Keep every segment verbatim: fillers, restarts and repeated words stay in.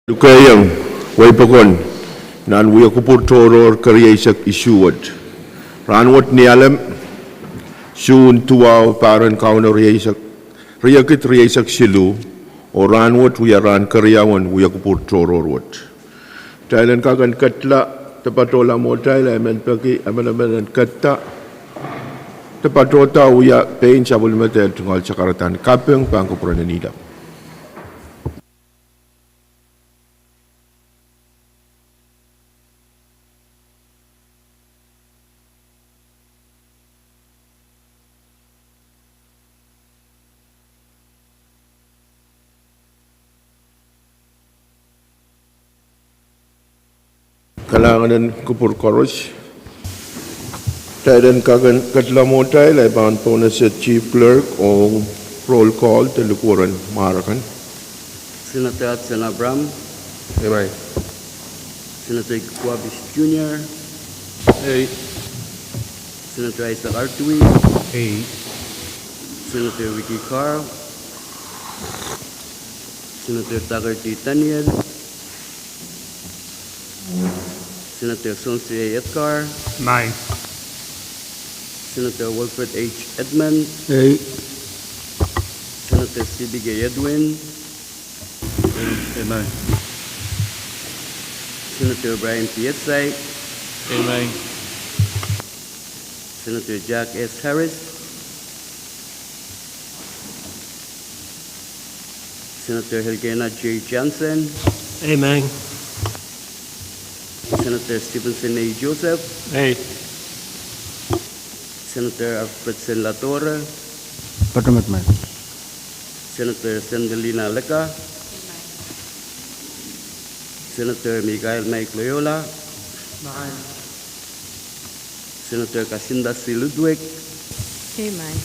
Lukehiong weipokon nan Wiakupwur Tohrohr kerieisek isuh wet. Rahnwet ni Alem, Suhn duwau, pahr en Kauno rieisek, riekid rieisek siluh, oh rahnwet wia rahn keriau en Wiakupwur Tohrohr wet. Kitail en kak en ketla, de patohla mwohtail, emen peki emenemen en ketda, de patohda wia pein sapwellime de tungoal sakaradahn kaping pahn kupwuren en ilap. Kalahngan en kupwur koaros. Kitail en kak en ketla mwohtail, I pahn pohnese Chief Clerk ong roll call de likwerh en mwahr akan. Senator Hudson Abraham. Amen. Senator Kuapis Junior. Ei. Senator Isaac Artui. Ei. Senator Ricky Carl. Senator Tucker D. Daniel. Senator Sons A. Edgar. Amen. Senator Wilfred H. Edmund. Ei. Senator C B K Edwin. Amen. Senator Brian P. Edzai. Amen. Senator Jack S. Harris. Senator Elkena J. Johnson. Amen. Senator Stevenson A. Joseph. Ei. Senator Alfredson Ladora. Patohla mwohtail. Senator Sandelina Leka. Senator Michael Mike Loyola. Amen. Senator Kasinda C. Ludwig. Amen.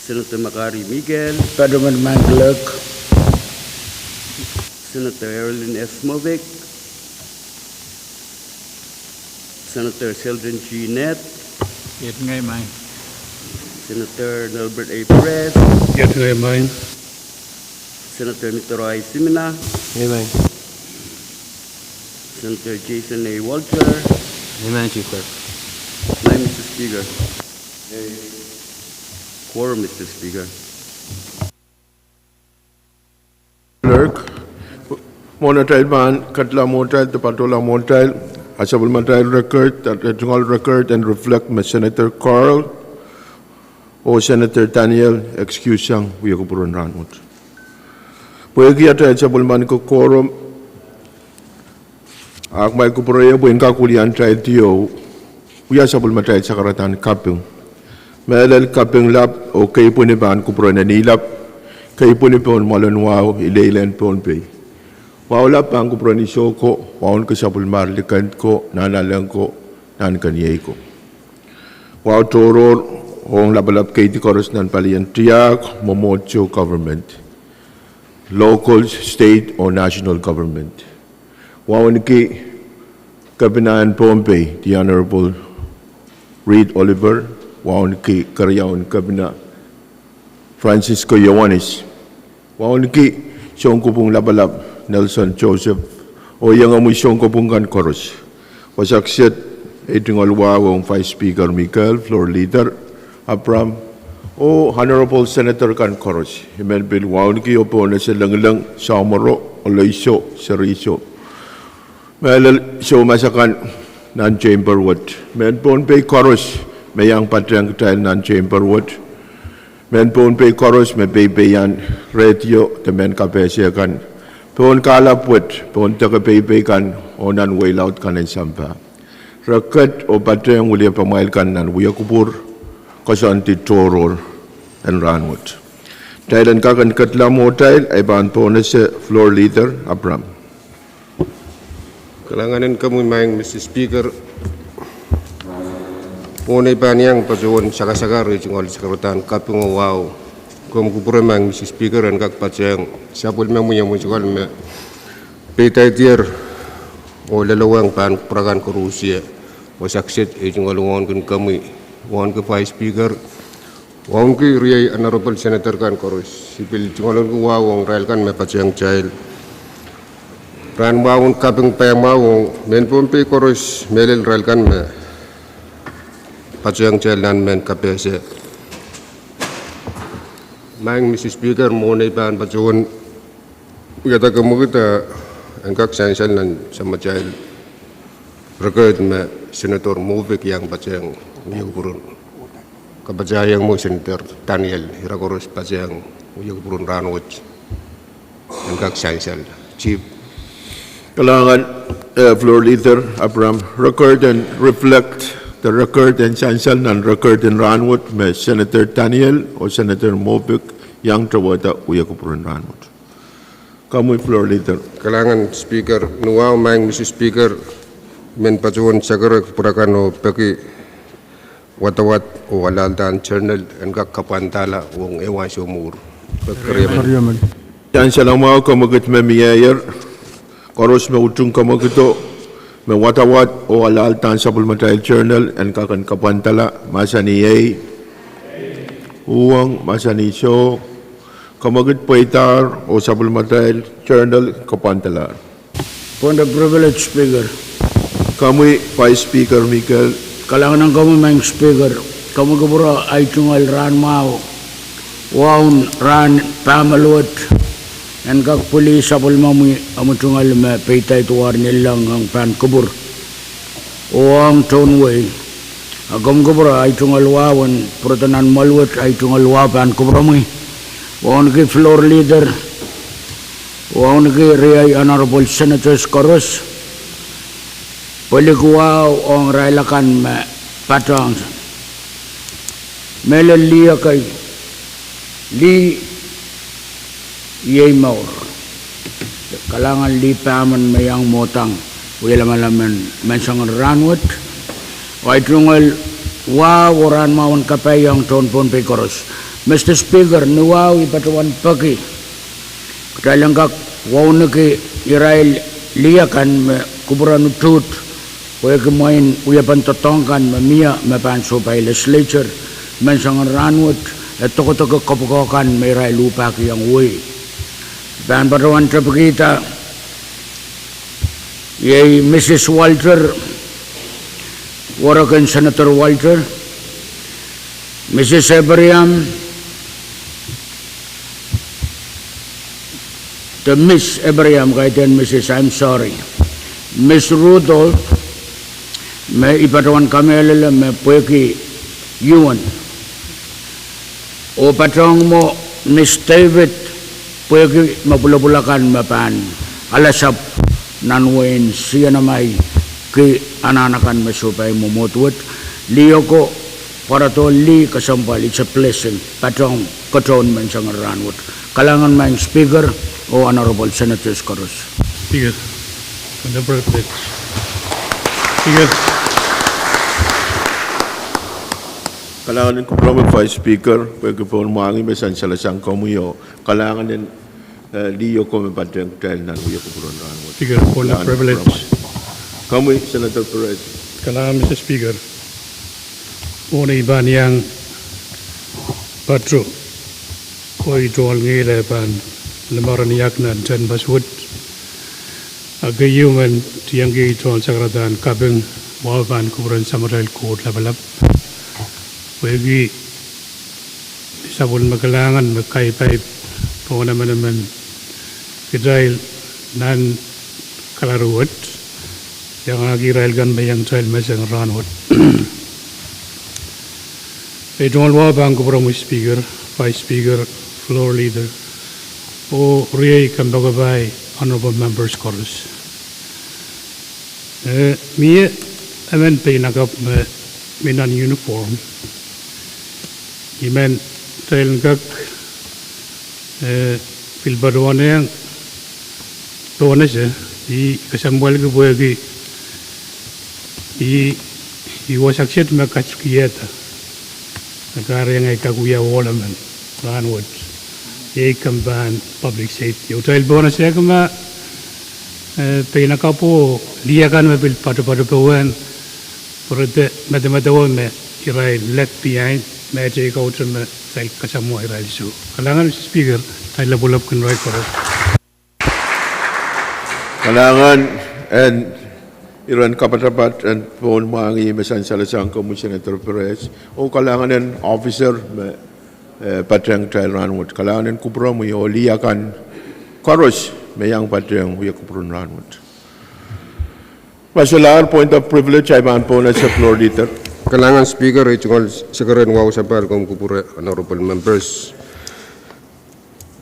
Senator Makari Miguel. Patohla mwohtail Mike Lek. Senator Erilyn S. Movic. Senator Sheldon G. Nett. Iet ngehi, Maing. Senator Nelbert A. Perez. Iet ngehi, Maing. Senator Mitoro I. Simina. Amen. Senator Jason A. Walter. Amen, Chief Clerk. Maing, Mister Speaker. Quorum, Mister Speaker. Clerk, mwohn atail pahn ketla mwohtail, de patohla mwohtail, ah sapwellimatail record, ah, eh, tungoal record en reflect me Senator Carl oh Senator Daniel excuse sang wiakupwur en rahnwet. Pwehki atail sapwellimaniki quorum, ah kumwail kupwureie pwe en kak wiliandi atail diou, wia sapwellimatail sakaradahn kaping. Mehlel kaping lap oh kei pwini pahn kupwuren en ilap, kei pwini pohn mwoalen wahu ileile en Pohnpei. Wahu lap pahn kupwuren Iso ko, wauneki sapwellimar liken ko, nan alen ko, nan keniei ko. Wahu tohrohr ong lapalap keidi koaros nan palien tiahk, mwomwohdiso government, local, state oh national government. Wauneki Kepina en Pohnpei, the Honorable Reed Oliver, wauneki keriaun Kepina Francisco Ioanis, wauneki sounkopwung lapalap Nelson Joseph, oh iengomwi sounkopwung kan koaros. Wasa kiset, ei tungoal wahu ong Vice Speaker Mikel, Floor Leader Abraham, oh Honorable Senator kan koaros. I men pil wauneki oh pohnese Lengileng, Samoro, Oleiso, Seriso. Mehlel soumas akan nan chamber wet. Mehn Pohnpei koaros me iang patehng kitail nan chamber wet. Mehn Pohnpei koaros me peipeian radio de mehn kapehse kan, pohn kahlap wet, pohn deke peipei kan, oh nan wehi laud kan en sampah. Re ket oh patehng wiliepamwail kan nan wiakupwur koasoandi tohrohr en rahnwet. Kitail en kak en ketla mwohtail, ei pahn pohnese Floor Leader Abraham. Kalahngan en komwi Maing Mister Speaker. Mwohn ei pahn iang patohwan sakasakar ei tungoal sakaradahn kaping oh wahu. Komw kupwure Maing Mister Speaker en kak patehng sapwellimomwi omw tungoal me peidaidier oh lelohng pahn kupwur akan koaros. Wasa kiset ei tungoal wauneki komwi, wauneki Vice Speaker, wauneki riei Honorable Senator kan koaros. I pil tungoal wauneki wahu ong irail kan me patehng kitail. Rahnmwahun kaping paiamwahu ong mehn Pohnpei koaros, mehlel irail kan me patehng kitail nan mehn kapehse. Maing Mister Speaker, mwohn ei pahn patohwan wiahda kemwekid, en kak sansal nan samatail record me Senator Mopic iang patehng wia kupwuren. Kapatahieng mwo Senator Daniel, ira koaros patehng wia kupwuren rahnwet. En kak sansal. Chief. Kalahngan, eh, Floor Leader Abraham, record en reflect the record en sansal nan record en rahnwet me Senator Daniel oh Senator Mopic iang towehda wia kupwuren rahnwet. Komwi Floor Leader. Kalahngan Speaker, ni wahu, Maing Mister Speaker, I men patohwan sakerek pwurakan oh peki wadawad oh alahldahr journal en kak kapwandahla ong ehu ansou mwuhr. Peki riemen. Sansal mwahu kemwekid me mieier, koaros me utung kemwekido, me wadawad oh alahldahr sapwellimatail journal en kak en kapwandahla, mahsanih ei. Uhwong, mahsanih soh. Kemwekid pweidahr oh sapwellimatail journal kapwandahla. Point of privilege, Speaker. Komwi Vice Speaker Mikel. Kalahngan ong komwi Maing Speaker. Komwi kupwure, ahi tungoal rahnmwahu, wahu en rahn pahmel wet, en kak pwilih sapwellimomwi omwi tungoal me peidahduwar ni leng ong pahn kupwur oh ong tohn wehi. A komwi kupwure, ahi tungoal wahu en pwurodo nan mwoahl wet, ahi tungoal wahu pahn kupwuromwi. Wauneki Floor Leader, wauneki riei Honorable Senators koaros, pwelik wahu ong irail akan me patohng. Mehlel lih ekei, lih iei mour. Kalahngan lih pahmen me iang mwohdang wialamalem en menseng en rahnwet. Ahi tungoal wahu oh rahnmwahu en kapai ong tohn Pohnpei koaros. Mister Speaker, ni wahu I patohwan peki kitail en kak wauneki irail lih akan me kupwuren utuht, pwehki mwein wiepen doadoahk kan me mie me pahn sohpai legislature menseng en rahnwet, e dokedoke kopwuko kan me irail uhpahkihong wehi. I pahn patohwan tepkihda iei Mrs Walter, werek en Senator Walter, Mrs Abraham, de Miss Abraham, kaidehn Mrs, I am sorry, Miss Rudolph, me I patohwan kamehlele me pwehki U N, oh patohng mwo Miss David, pwehki me pwulopwul akan me pahn alasapw nan wehin C N M I, ki anahn akan me sohpai mwomwohd wet. Lih oko, pwarodohn lih kesempwal, it's a blessing, patohng ketohn menseng en rahnwet. Kalahngan Maing Speaker oh Honorable Senators koaros. Speaker, Honorable Speaker, kalahngan en kupwuromwi Vice Speaker, pwehki pohn mwahngih me sansal sang komwi oh kalahngan en, eh, lih oko me patehng kitail nan wia kupwuren rahnwet. Speaker, point of privilege. Komwi Senator Perez. Kalahngan Mister Speaker. Mwohn ei pahn iang patoh, oh ei tungoal ngihl eh pahn limara ni ahk nan tehnpas wet, a keieu men tiengki ei tungoal sakaradahn kaping, wahu pahn kupwuren Samatail Koht Lapalap, pwehki sapwellime kalahngan me kapai pohn emenemen kitail nan kalahr wet, iangahki irail kan me iang kitail menseng en rahnwet. Ei tungoal wahu pahn kupwuromwi Speaker, Vice Speaker, Floor Leader, oh riei kompoakepahi Honorable Members koaros. Eh, mie emen peinakapw me mi nan uniform, I men kitail en kak, eh, pil patohwanehng pohnese, I kesempwalki pwehki I, I wasa kiset me katikieda, me kahrehiong ei kak wia ohl emen rahnwet, iei kempen public safety. Oh kitail pohnese kama, eh, peinakapwo lih akan me pil patopato powen, pwurehng medemedewe me irail left behind, me e take out me kitail kasamwo irail soh. Kalahngan Mister Speaker, kitail lapalap kin irail koaros. Kalahngan en iren kapatapat en pohn mwahngih me sansalasang komwi Senator Perez, oh kalahngan en officer me, eh, patehng kitail rahnwet. Kalahngan en kupwuromwi oh lih akan koaros me iang patehng wia kupwuren rahnwet. Ma solahr point of privilege, I pahn pwonese Floor Leader. Kalahngan Speaker, ei tungoal sekerehn wahu sapahl komw kupwure, honorable members.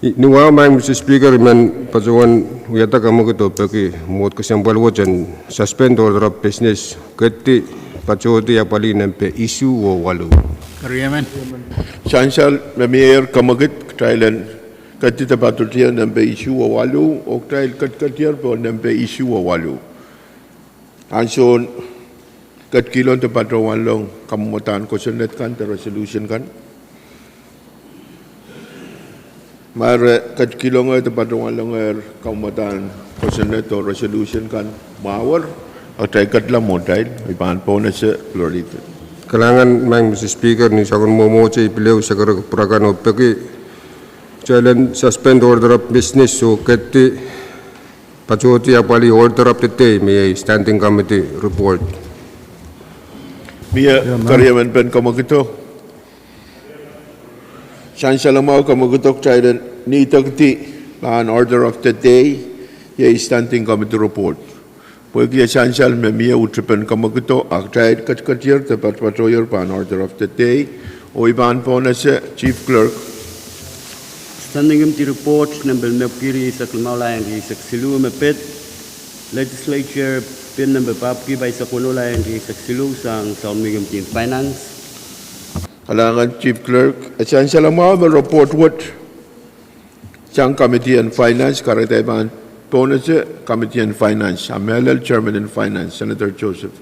Ni wahu, Madam Speaker, I men patohwan wiahda kamwekid oh peki mwomwohd kesempwal wet en suspend order of business, keti, patohdi apwalih nempe isuh oh waluh. Sansal me mie kamwekid, kitail en keti de patohdier nempe isuh oh waluh, oh kitail ketiketier pohn nempe isuh oh waluh. Ansoun ketikihong de patohwanlong kamwadahn kosonned kan de resolution kan. Ma re ketikihong de patohwanlongehr kamwadahn kosonned oh resolution kan mwahuer, atail ketla mwohtail, I pahn pwonese Floor Leader. Kalahngan Madam Speaker, ni soangen mwomwohdiso I pil ehu sekere kupwur akan oh peki kitail en suspend order of business oh keti, patohdi apwalih order of the day me iei standing committee report. Mie keriemen pen kamwekid? Sansal mwahu kamwekid, kitail en nidekdi pahn order of the day, iei standing committee report. Pwehki e sansal me mie uhtipen kamwekid, a kitail ketiketier de patpatohier pahn order of the day, oh I pahn pwonese Chief Clerk. Standing Committee Report nempe limepwiki rieisek limau, lain rieisek siluh me pid Legislature pin nempe papwiki pahisek weneu, lain rieisek siluh, sang Sounmei Committee en Finance. Kalahngan Chief Clerk, e sansal mwahu me report wet sang Committee en Finance, kahrehda I pahn pwonese Committee en Finance, a mehlel Chairman en Finance, Senator Joseph.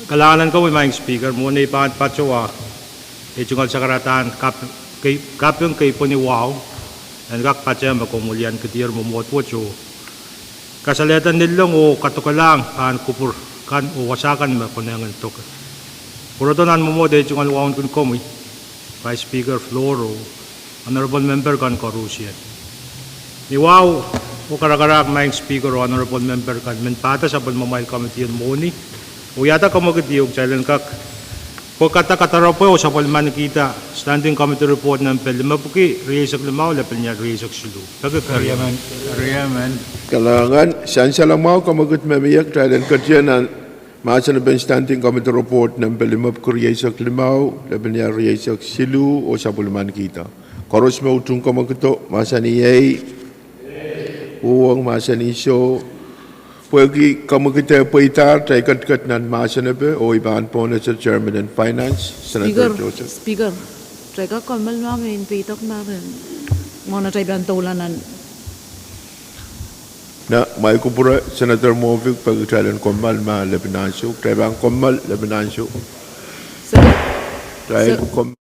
Kalahngan en komwi Madam Speaker, mwohn ei pahn patohwan, ei tungoal sakaradahn kap-, kei-, kaping kei pweni wahu, en kak patehng me komw welian ketier mwomwohd wet oh kasalehda nillong oh kadokelahng pahn kupwur kan oh wasa kan me konehng en doke. Pwurodo nan mwomwohd ei tungoal wauneki komwi, Vice Speaker Flour oh Honorable Member kan koarusie. Ni wahu oh karakarahk Madam Speaker oh Honorable Member kan, men pahda sapwellimamwail committee en mwohni, oh wiahda kamwekid ieu kitail en kak pwekada kadaropwe oh sapwellimanikihda Standing Committee Report nempe limepwiki rieisek limau, lepin ial rieisek siluh. Peki keriemen. Kalahngan, sansal mwahu kamwekid me mie, kitail en ketie nan mahsen pen Standing Committee Report nempe limepwiki rieisek limau, lepin ial rieisek siluh, oh sapwellimanikihda. Koaros me utung kamwekido, mahsanih iei. Uhwong, mahsanih soh. Pwehki kamwekid e pweidahr, kitail ketiket nan mahsen epe, oh I pahn pwonese Chairman en Finance, Senator Joseph. Speaker, kitail kak kommoal ma men peidek ma ren, mwohn atail pahn doula nan. Nan mwail kupwure, Senator Moffitt peki kitail en kommoal ma lepin ansou, kitail pahn kommoal lepin ansou. Kitail kom-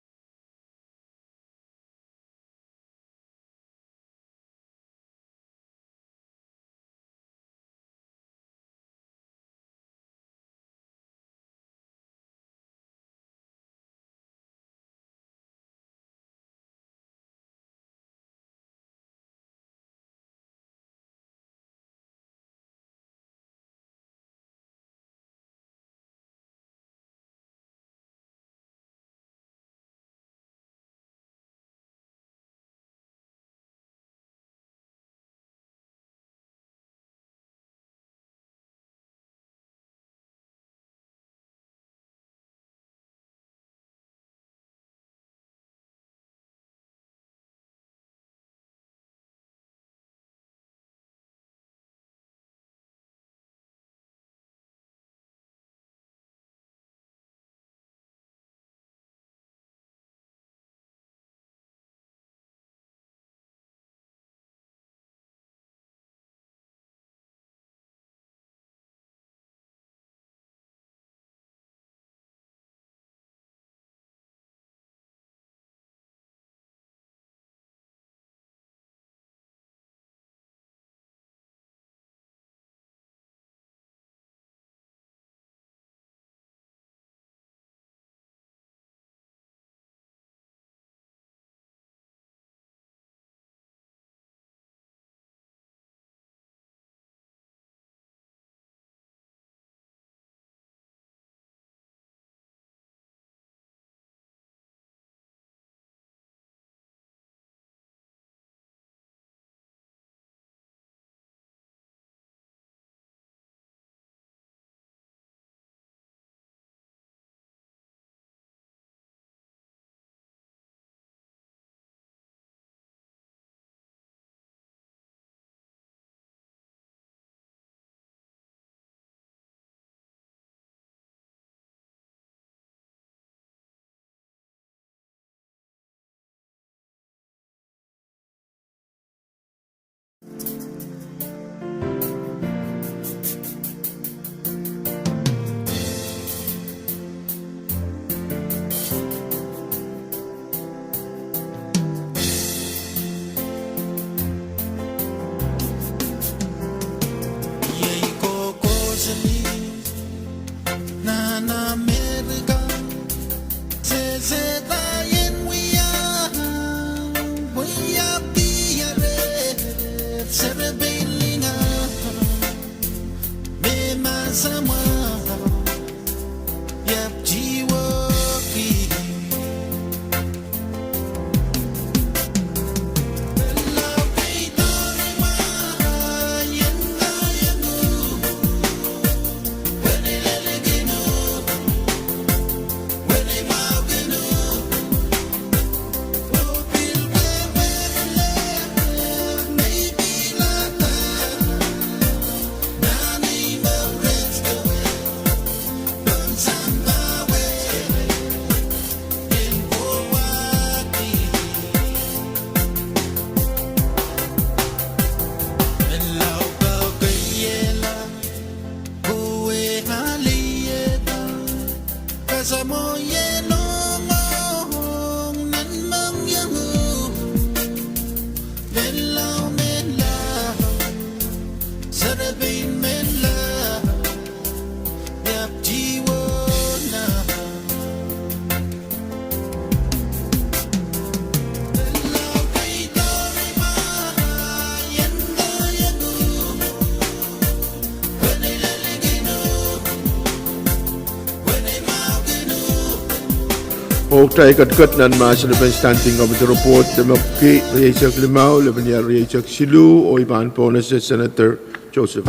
Mwo kitail ketiket nan mahsen en Standing Committee Report, limepwiki rieisek limau, lepin ier rieisek siluh, oh I pahn pohnese Senator Joseph.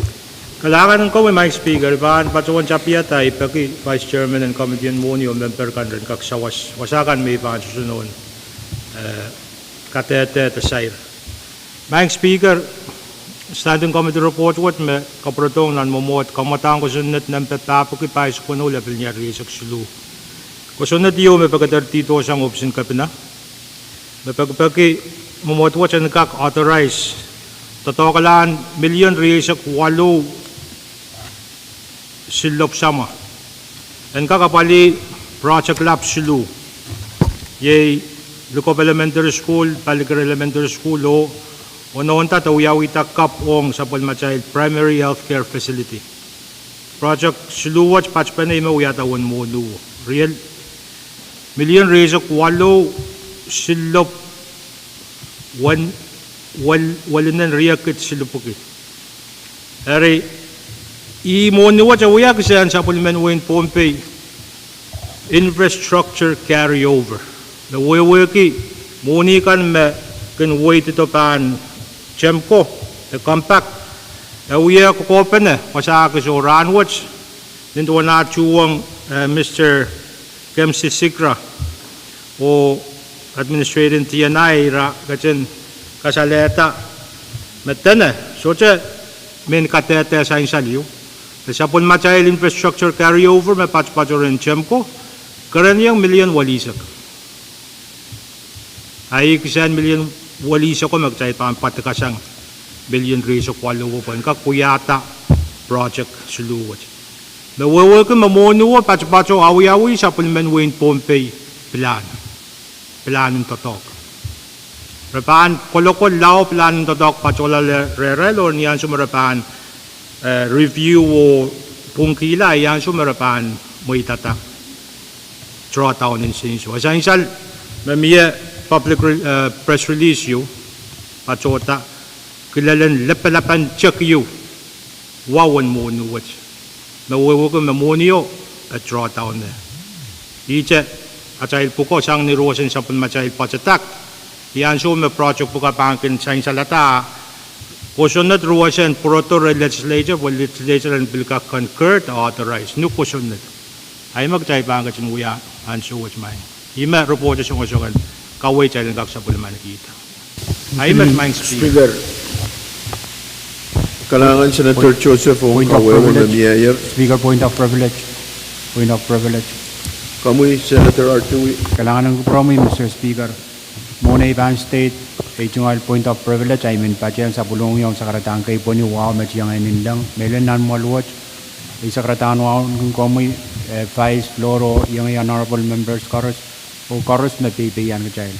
Kalahngan en komwi, Madam Speaker, I pahn patohwan tapihada, I peki Vice Chairman en Committee en Mwohni oh memper kan ren kak sawas wasa kan me I pahn sohte nohn, eh, kadehde de sair. Madam Speaker, Standing Committee Report wet me kapwurodohng nan mwomwohd kamwadang kosonned nempe pahpwiki pahisek weneu, lepin ier rieisek siluh. Kosonned ieu me pekederdi dohsang ohpis en kepina, me pekipeki mwomwohd wet en kak authorize doadoahk en million rieisek waluh siluh lopw samwa en kak apwalih project lap siluh, iei Likop Elementary School, Paliker Elementary School, oh onohnda de wiawihda kapw ong sapwellimatail primary health care facility. Project siluh wet patpene me wiahda wen mwohnuwo riel million rieisek waluh siluh lopw wen, wel, welinen riekid silipwiki. Eri, ih mwohni wet e wia kisehn sapwellimen wehin Pohnpei infrastructure carryover. Me wehwehki mwohni kan me kin weidihdo pahn TEMCO, e compact, e wia kokohpene wasa kis oh rahnwet, nin duwen ah tuhwong, eh, Mister Kemsy Sikra oh administrator en TNI, ira ketin kasalehda me dene sohte mehn kadehde sansal ieu. Sapwellimatail infrastructure carryover me patopato rehn TEMCO kereniong million welihsek. A ih kisehn million welihseko me kitail pahn pwadikasang million rieisek waluh pwehn kak wiahda project siluh wet. Me wehwehki me mwohnuwo patopato awiawi sapwellimen wehin Pohnpei pilahn, pilahn en doadoahk. Re pahn kolokol lao pilahn en doadoahk patohlahng rehrail oh ni ansou me re pahn, eh, review oh pwungkihla, iei ansou me re pahn mweidada drawdown en sehse. E sansal me mie public re-, eh, press release ieu patohda kilelen lapalapan check ieu wa wen mwohni wet. Me wehwehki me mwohnio e drawdown-e. Ihte atail pwuko sang ni ruwesen sapwellimatail budget act, iei ansou me project pwuka pahn kin sansalada, kosonned ruwesen pwurodo rehn legislature, pwe legislature en pil kak concur de authorize ni kosonned. A ih me kitail pahn ketin wia ansou wet, Madam. Ih me report songosong en kaweid kitail en kak sapwellimanikihda. A ih me, Madam Speaker. Kalahngan Senator Joseph, oh point of privilege. Speaker, point of privilege. Point of privilege. Komwi Senator Artui. Kalahngan en kupwuromwi, Mister Speaker. Mwohn ei pahn state ei tungoal point of privilege, I men patehng sapwellimaniki ong sakaradahn keipweni wahu me tiengei nin leng, mehlel nan mwoahl wet, ei sakaradahn wahu kin komwi, eh, Vice, Floor, oh iengei honorable members koaros, oh koaros me peipeian kitail.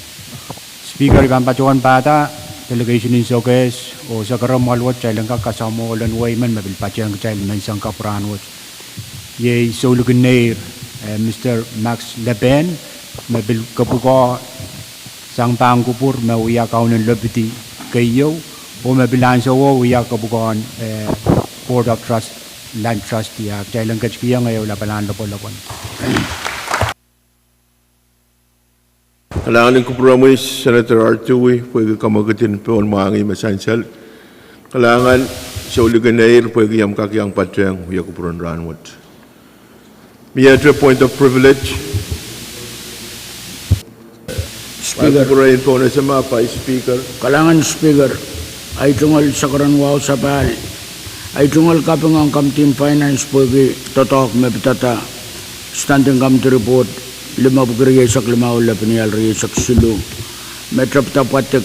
Speaker, I pahn patohwan pahda delegation en Sokehs oh Sekere mwoahl wet, kitail en kak kasamwo ohlen wehi men me pil patehng kitail menseng kapw rahnwet. Iei soulikin neir, eh, Mister Max Leben, me pil kepwukoa sang pahn kupwur me wia kaunen lopidi keieu, oh me pil ansowo wia kepwukoahn, eh, Board of Trust-, Land Trust, ah kitail en ketikihong ehu lapalahn lopwolopwon. Kalahngan en kupwuromwi Senator Artui pwehki kamwekid en pohnmwahngih me sansal. Kalahngan soulikin eir pwehki omw kak iang patehng wia kupwuren rahnwet. Miehte point of privilege. Speaker. Kupwuren pohnese ma Vice Speaker. Kalahngan Speaker, ahi tungoal sakaradahn wahu sapahl, ahi tungoal kaping ong Committee on Finance pwehki doadoahk me pidada Standing Committee Report limepwiki rieisek limau, lepin ial rieisek siluh, me tepda pwadik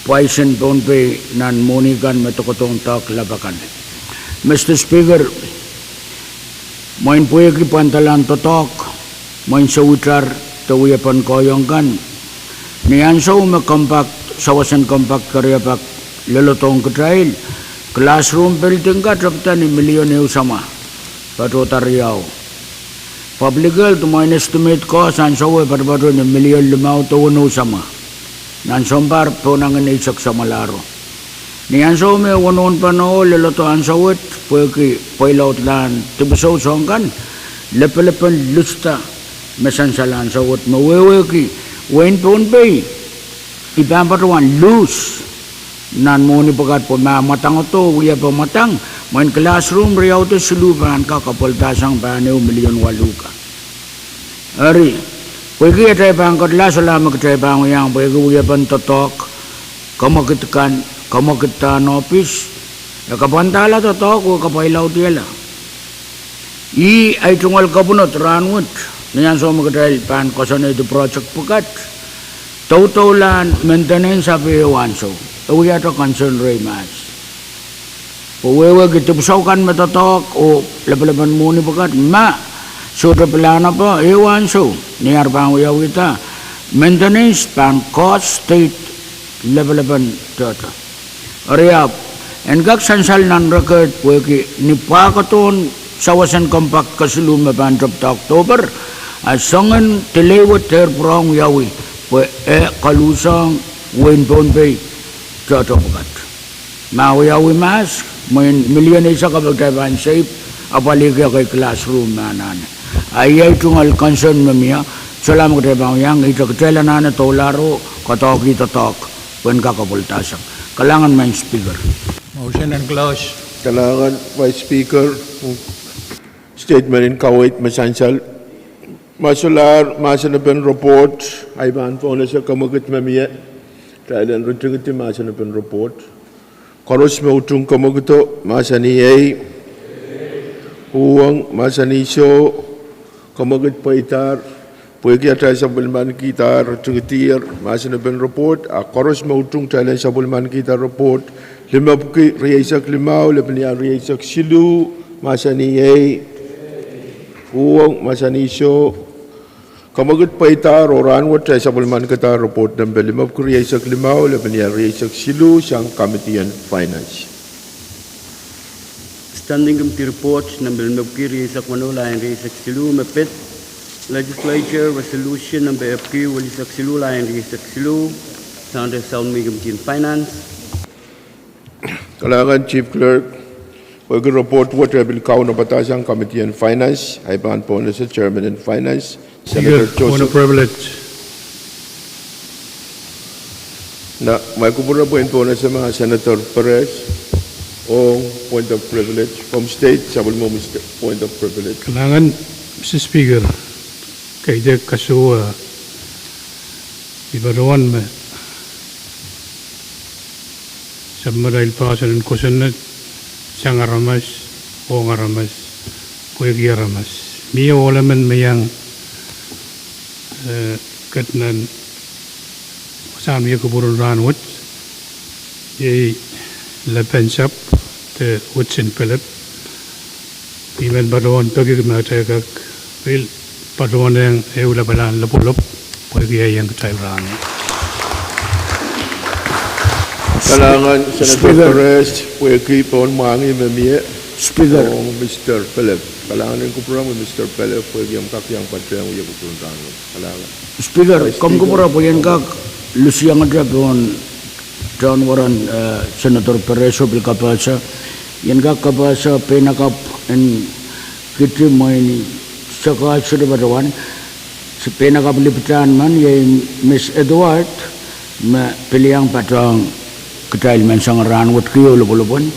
pwaisen Pohnpei nan mwohni kan me doadoahk lapalap akan. Mister Speaker, mwein pwehki pwandalahn doadoahk, mwein sewitail de wiepen koahiek kan, ni ansou me compact, sawas en compact keriau pak lelodohng kitail, classroom building ka tepda ni milion ehu samwa, patohda riau. Public health, mwein estimate cost ansou e patopato ni milion limau de weneu samwa. Nan sounpar pohnangin eisek samwalahro. Ni ansou me e wonohn panoho lelodo ansou wet pwehki pweilaudlahn dipwisou soahng kan, lepelepen lista me sansal ansou wet me wehwehki wehin Pohnpei I pahn patohwan lose nan mwohni pwukat pwe ma mwadangodo wiepe mwadang, mwein classroom riau de siluh pahn kak apwalihsang pahn ehu milion waluh ka. Eri, pwehki atail pahn kedlahng solahr me kitail pahn wiahiong pwehki wiepen doadoahk, kamwekid kan, kamwekidahn ohpis, e kapwandahla doadoahk oh kapwailaudihla. Ih ahi tungoal kapwunod rahnwet, ni ansou me kitail pahn koasoanehdi project pwukat, doudoulahn maintenance ape ehu ansou, e wiahte concern rehi mahs. Pwe wehwehki dipwisou kan me doadoahk oh lepelepen mwohni pwukat ma sohte pilahn ape ehu ansou, ni ar pahn wiawihda maintenance pahn cost state lepelepen doadoahk. Eri ahpw, en kak sansal nan record pwehki ni pwahkodohn sawas en compact kesiluh me pahn tepda October, a soangen delay wet dehr pwurehng wiawi, pwe e koluhsang wehin Pohnpei doadoahk pwukat. Ma wiawi mahs, mwein milion eisek ape kitail pahn save, apwalihki ekei classroom me anahne. A ih ahi tungoal concern me mie, solahr me kitail pahn wiahiong, ihte kitail anahne doulahro, kadoahki doadoahk pwehn kak apwalihsang. Kalahngan Madam Speaker. Motion en close. Kalahngan Vice Speaker, statement en kaweid me sansal. Ma solahr mahsen en report, I pahn pohnese kamwekid me mie, kitail en ritingidi mahsen en report. Koaros me utung kamwekido, mahsanih ei. Uhwong, mahsanih soh. Kamwekid pweidahr, pwehki atail sapwellimanikidahr, ritingidier mahsen en report, a koaros me utung kitail en sapwellimanikihda report, limepwiki rieisek limau, lepin ial rieisek siluh, mahsanih ei. Uhwong, mahsanih soh. Kamwekid pweidahr oh rahnwet kitail sapwellimanikihda report nempe limepwiki rieisek limau, lepin ial rieisek siluh, sang Committee on Finance. Standing Committee Report nempe limepwiki rieisek weneu, lain rieisek siluh, me pid Legislature Resolution nempe epwiki welisek siluh, lain rieisek siluh, sang de Sound me Committee on Finance. Kalahngan Chief Clerk, pwehki report wet e pil kaunopada sang Committee on Finance, I pahn pohnese Chairman en Finance, Senator Joseph. Point of privilege. Na, ma kupwure pwehn pohnese ma Senator Perez, ong point of privilege, komw state sapwellime point of privilege. Kalahngan, Mister Speaker, kaidehn kasukuhl, I patohwan me sapwellimatail poahsoan en kosonned, sang aramas, ong aramas, pwehki aramas. Mie ohl emen me iang, eh, ket nan wasahn wia kupwuren rahnwet, iei Lepensap de Woodson Philip. I men patohwan peki me kitail kak pil patohwanehng ehu lapalahn lopwolop pwehki ahiong kitail rahnwet. Kalahngan Senator Perez pwehki pohnmwahngih me mie. Speaker. Ong Mister Philip. Kalahngan en kupwuromwi Mister Philip pwehki omw kak iang patehng wia kupwuren rahnwet. Kalahngan. Speaker, komw kupwure pwe I en kak lusiangete pohn tohn weren, eh, Senator Perez oh pil kapehse. I en kak kapehse peinakapw en kiti mwein sakaid sohte patohwan, peinakapw lipitahn men, iei Miss Edward, me pil iang patohwan kitail menseng rahn wet kio lopwolopwon.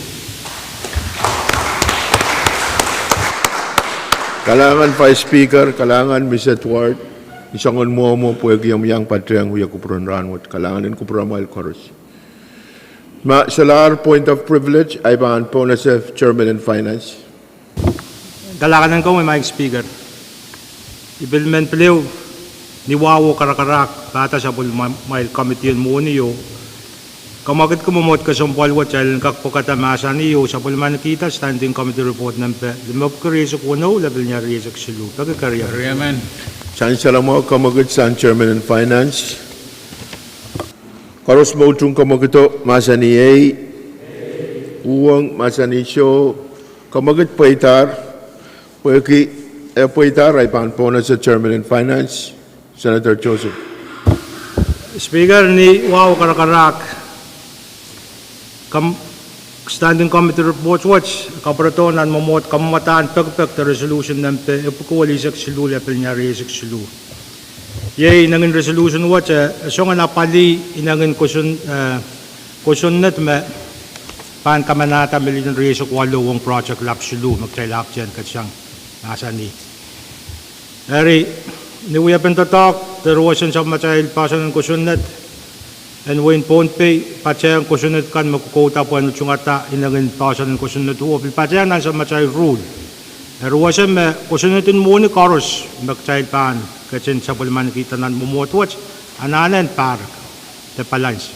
Kalahngan Vice Speaker, kalahngan Miss Edward, ni soangen mwomwo pwehki omw iang patehng wia kupwuren rahn wet, kalahngan en kupwuramwail koaros. Ma solahr point of privilege, ahi pahn pohnese Chairman en Finance. Kalahngan en komwi Madam Speaker. I pil men pil ehu ni wahu oh karakarahk pahda sapwellimamwail committee en mwohni oh kamwakid mwomwohd kesempwal wet kitail en kak pwekada mahsanih oh sapwellimanikihda Standing Committee Report nempe limepwuki rieisek weneu, lepel ni rieisek siluh. Peki keriau. Sansal mwahu, kamwakid sang Chairman en Finance. Koaros me utung kamwakido mahsanih ei. Uhwong mahsanih soh. Kamwakid pweidahr. Pwehki e pweidahr, ahi pahn pohnese Chairman en Finance, Senator Joseph. Speaker, ni wahu oh karakarahk Standing Committee Report wet kapwuredo nan mwomwohd kamwadahn pekipek de resolution nempe epwiki welisek siluh, lepel ni rieisek siluh. Iei inengin resolution wet e song en apwalih inengin kosonned me pahn kamanahda million rieisek waluh ong project lap siluh me kitail ahpwtehn ketsang mahsanih. Eri, ni wiepen doadoahk de ruwesen sapwellimatail poahsoan en kosonned en wehin Pohnpei patehng kosonned kan me kokouda pwehn utungada inengin poahsoan en kosonned oh pil patehng nan sapwellimatail ruhl. E ruwese me kosonned en mwohni koaros me kitail pahn ketin sapwellimanikihda nan mwomwohd wet anahne en pahrek de balance.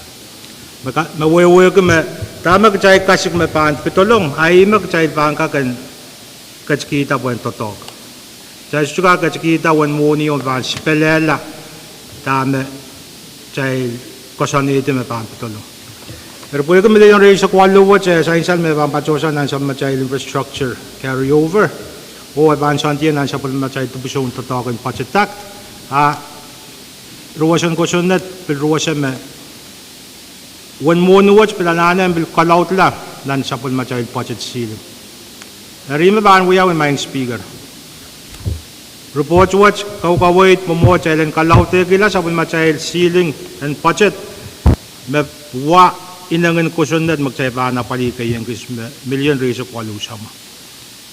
Me wehwehki me dahme kitail kasik me pahn pedolong, a ih me kitail pahn kak en ketikihda pwehn doadoahk. Kitail sohte kak ketikihda uwen mwohni oh pahn sipelehla dahme kitail koasoanehdi me pahn pedolong. Eri pwehki million rieisek waluh wet e sansal me pahn patohsang nan sapwellimatail infrastructure carryover oh e pahn soandiong nan sapwellimatail dipwisoun doadoahk en budget act, a ruwesen kosonned pil ruwese me uwen mwohni wet pil anahne pil kalaudla nan sapwellimatail budget ceiling. Eri me pahn wiawi Madam Speaker, report wet kaukaweid mwomwohd kitail en kalaudekihla sapwellimatail ceiling en budget me wa inengin kosonned me kitail pahn apwalih keiong kis me million rieisek waluh sama.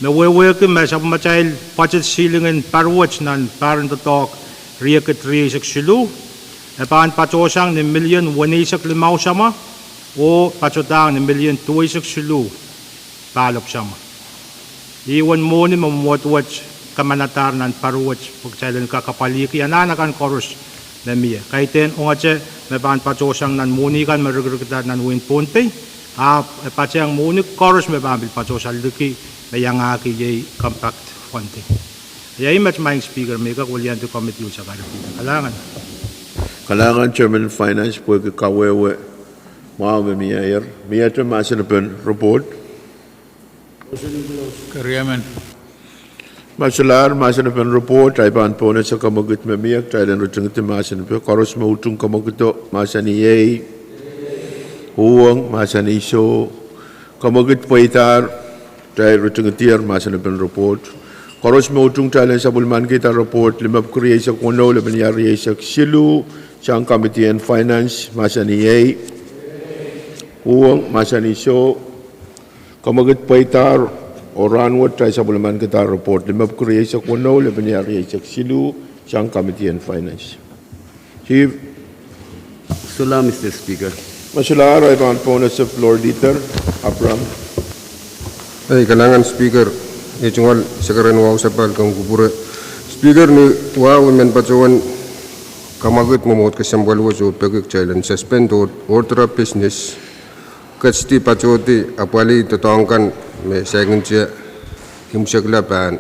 Me wehwehki me sapwellimatail budget ceiling en pahr wet nan pahr en doadoahk riekid rieisek siluh e pahn patohsang ni million weneisek limau sama oh patohdahng ni million duweisek siluh pahlop sama. Ih uwen mwohni me mwomwohd wet kamanadahr nan pahr wet pwe kitail en kak apwalihki anahn akan koaros me mie. Kaidehn ongete me pahn patohsang nan mwohni kan me rikirikda nan wehin Pohnpei, ahpw e patehng mwohni koaros me pahn pil patohsang liki me iangahki iei compact funding. Iei met Madam Speaker, me I kak weliandi committee oh sakarkihda. Kalahngan. Kalahngan Chairman Finance pwehki kawehwe mwahu me mieier. Miehte mahsenepen report? Keriamen. Ma solahr mahsenepen report, ahi pahn pohnese kamwakid me mie, kitail en ritingidi mahsen pwe koaros me utung kamwakido mahsanih ei. Uhwong mahsanih soh. Kamwakid pweidahr, kitail ritingidier mahsenepen report. Koaros me utung kitail en sapwellimanikihda report limepwuki rieisek weneu, lepin rieisek siluh, sang Committee en Finance, mahsanih ei. Uhwong mahsanih soh. Kamwakid pweidahr, oh rahnwet kitail sapwellimanikihda report limepwuki rieisek weneu, lepin rieisek siluh, sang Committee en Finance. Chief. Solahr, Mister Speaker. Ma solahr, ahi pahn pohnese Floor Leader Abraham. Ei, kalahngan Speaker, eh tungoal sekeren wahu sapahl ong kupwure. Speaker, ni wahu I men patohwan kamwakid mwomwohd kesempwal wet oh peki kitail en suspend order of business, ketidi patohdi apwalih doadoahk kan me saikinte imwisekla pahn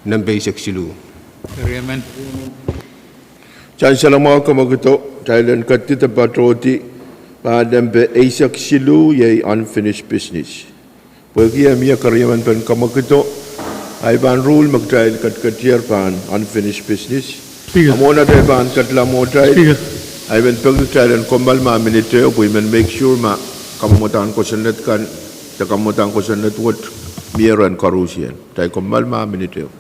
nempe eisek siluh. Sansal mwahu kamwakido, kitail en ketidi patohdi pahn nempe eisek siluh, iei unfinished business. Pwehki e mie keriemen pen kamwakido, ahi pahn ruhl me kitail ketiketier pahn unfinished business. A mwohn atail pahn ketila mwohtail, I men peki kitail en kommoal ma minit ehu pwe I men make sure ma kamwadahn kosonned kan Kamwadang kosonned wet, mie rehn koarusie. Kitail kommoal mah minit ehu.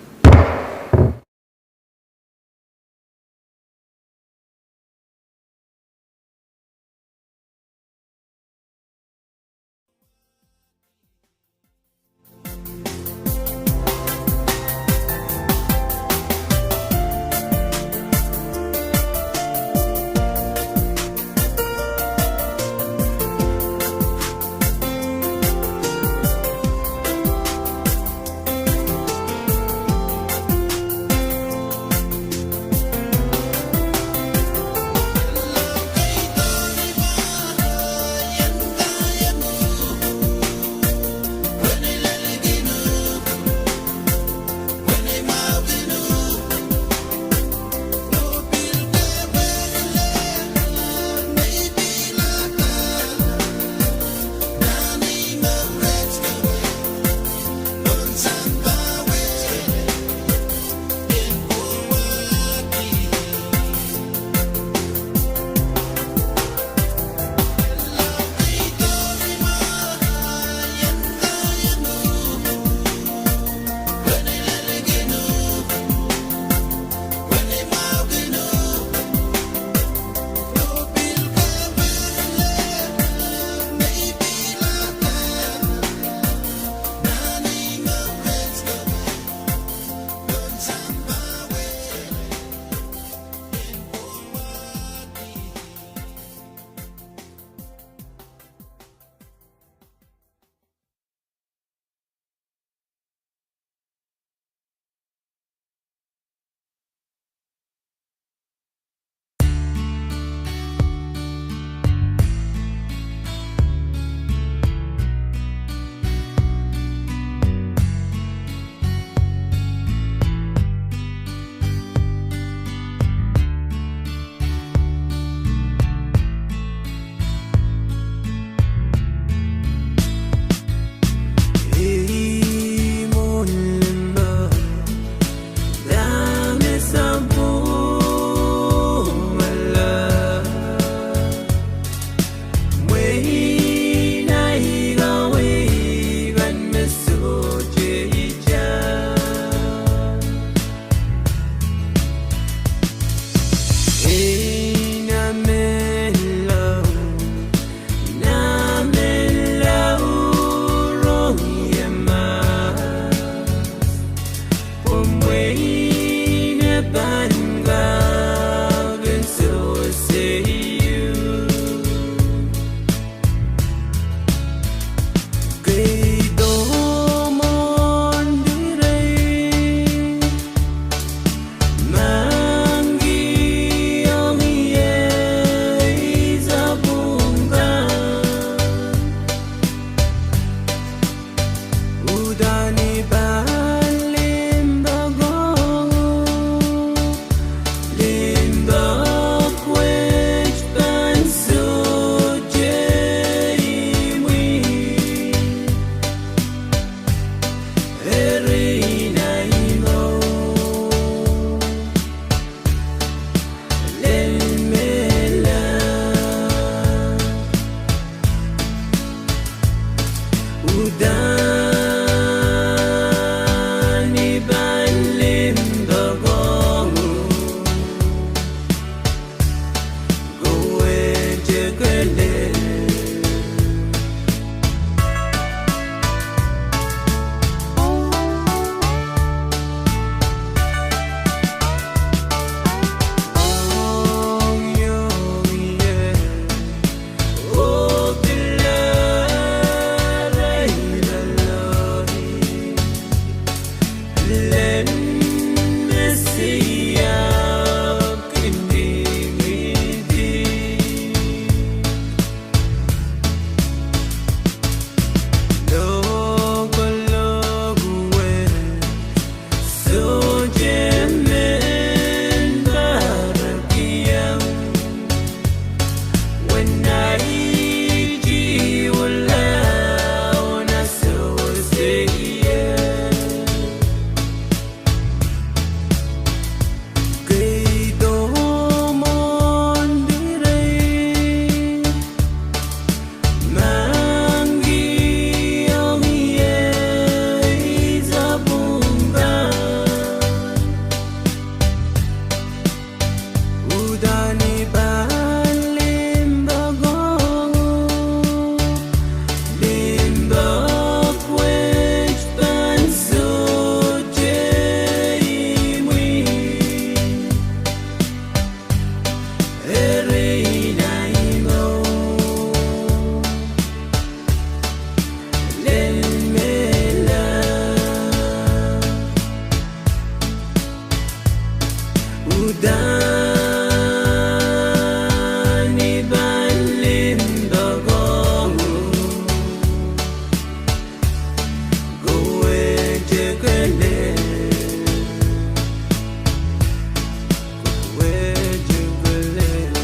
Dahn I pahn limpoak ong, kawehte kelehpw, kawehte kelehpw.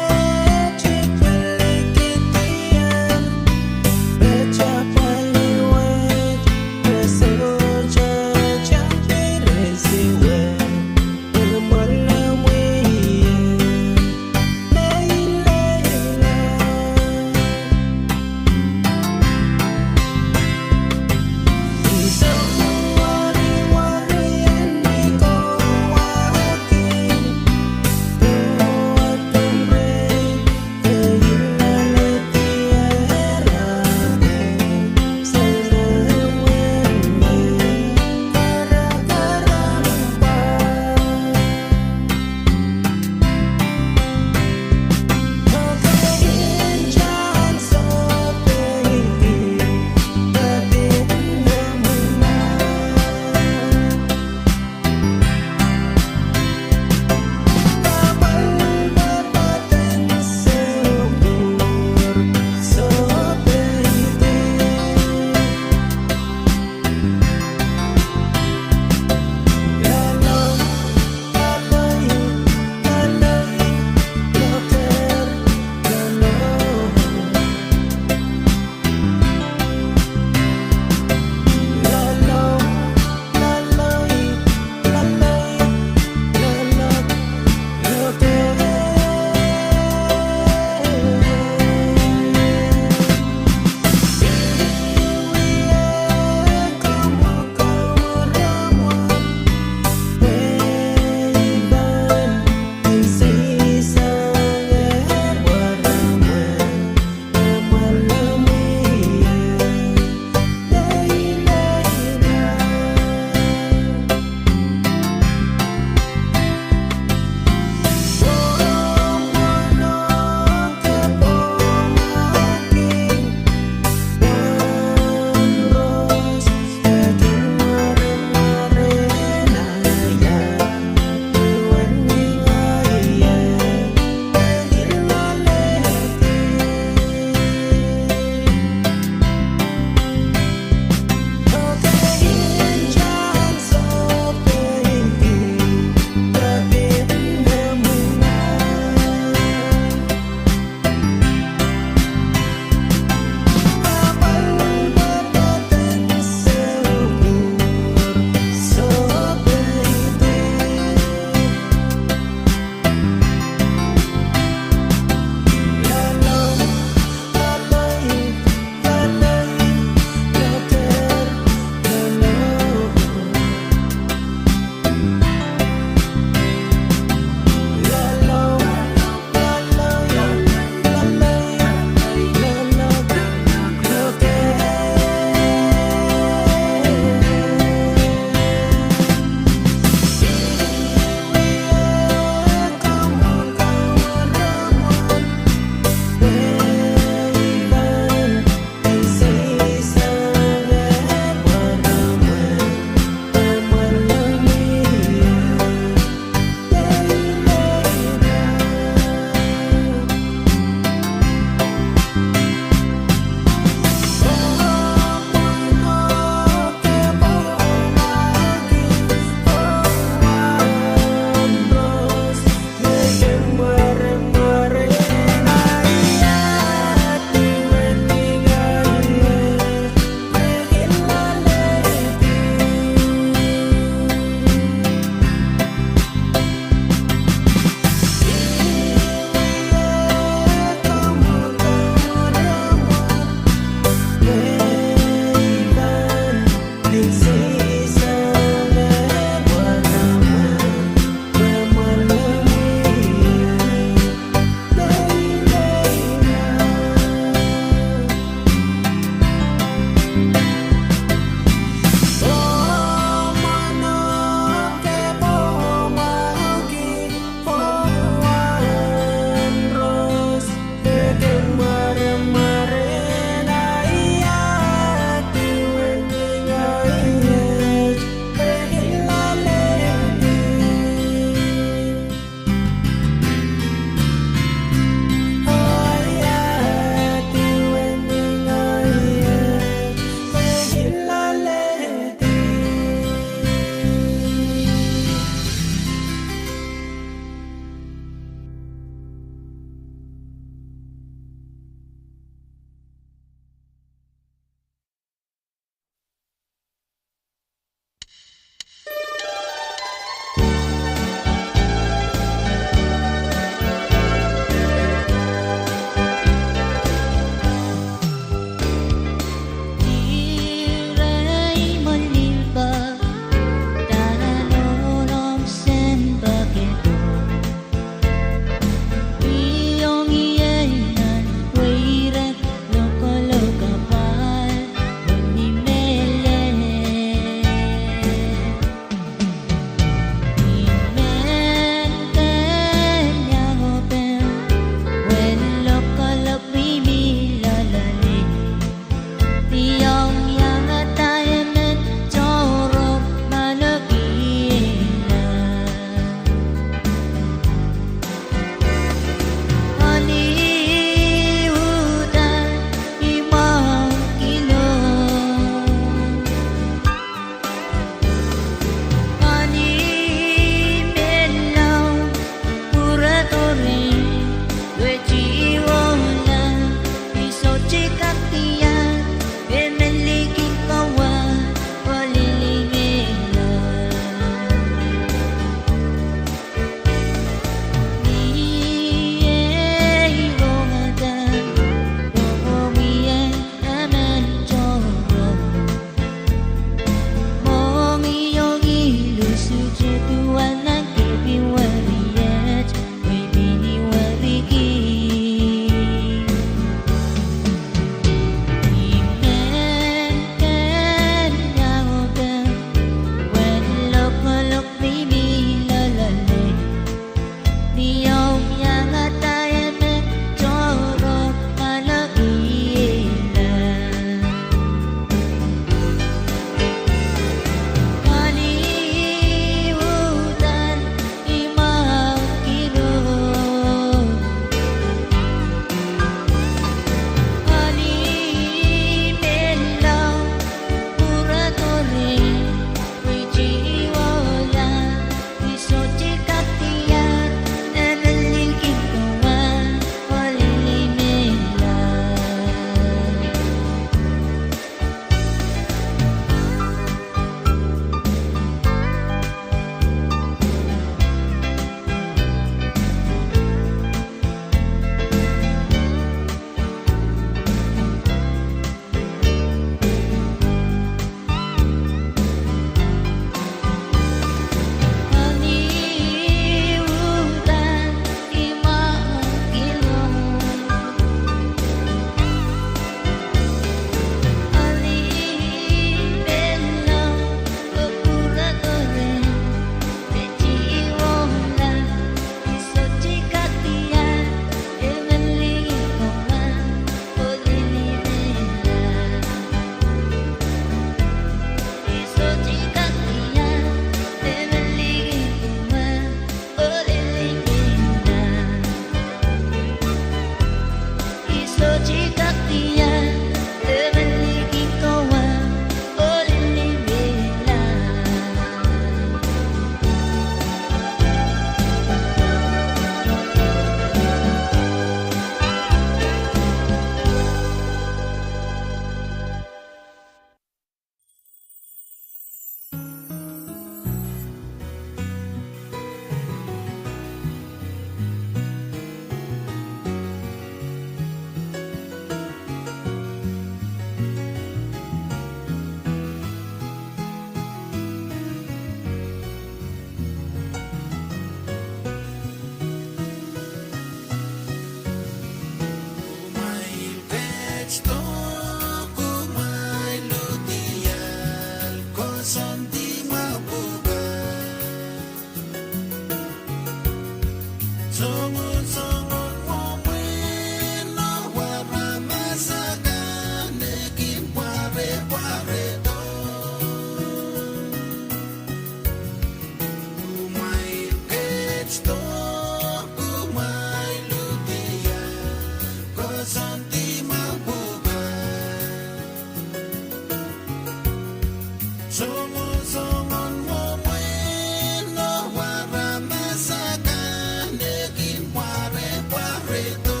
Songosongen mwomwen oh aramas akan me kin pwarepwaredo.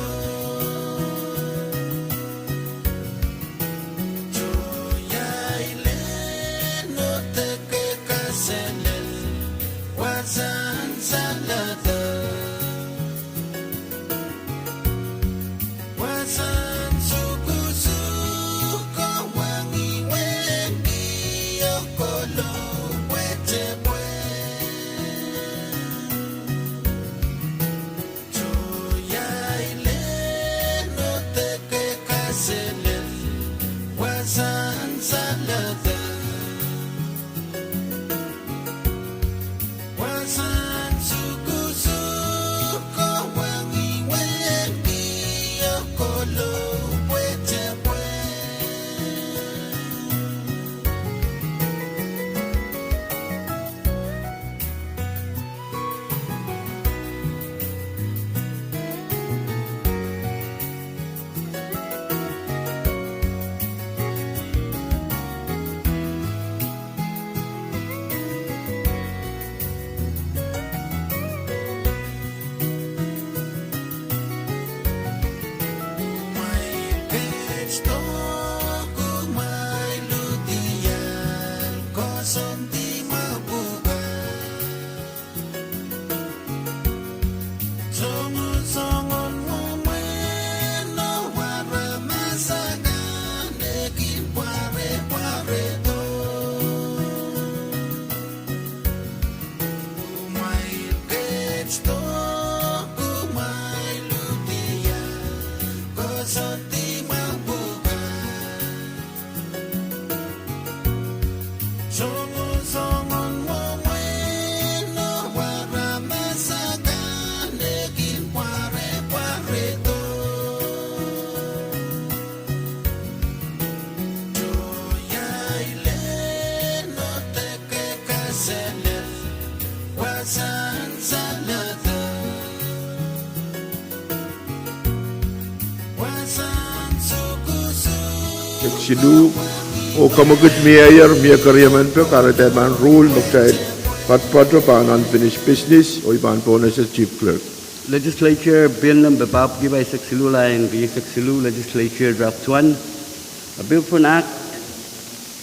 Tohn iang lel oh deke kaselel, wasahn saledek. Wasahn sukusuko wang iwehn kio kohlou pwetepwe. Tohn iang lel oh deke kaselel, wasahn saledek. Wasahn sukusuko wang iwehn kio kohlou pwetepwe. Kumwail kehdo, kumwail ludial, koasoandi mwahu pwukat. Songosongen mwomwen oh aramas akan me kin pwarepwaredo. Kumwail kehdo, kumwail ludial, koasoandi mwahu pwukat. Songosongen mwomwen oh aramas akan me kin pwarepwaredo. Tohn iang lel oh deke kaselel, wasahn saledek. Wasahn sukusuko. Silu, oh kamwekid mieier, mie keriemen pek, kahrehda I pahn rule me kitail poatopoato pahn unfinished business, oh I pahn pohnese Chief Clerk. Legislature Bill nempe papwiki pahisek siluh, lain rieisek siluh, Legislature Draft One, a bill for an act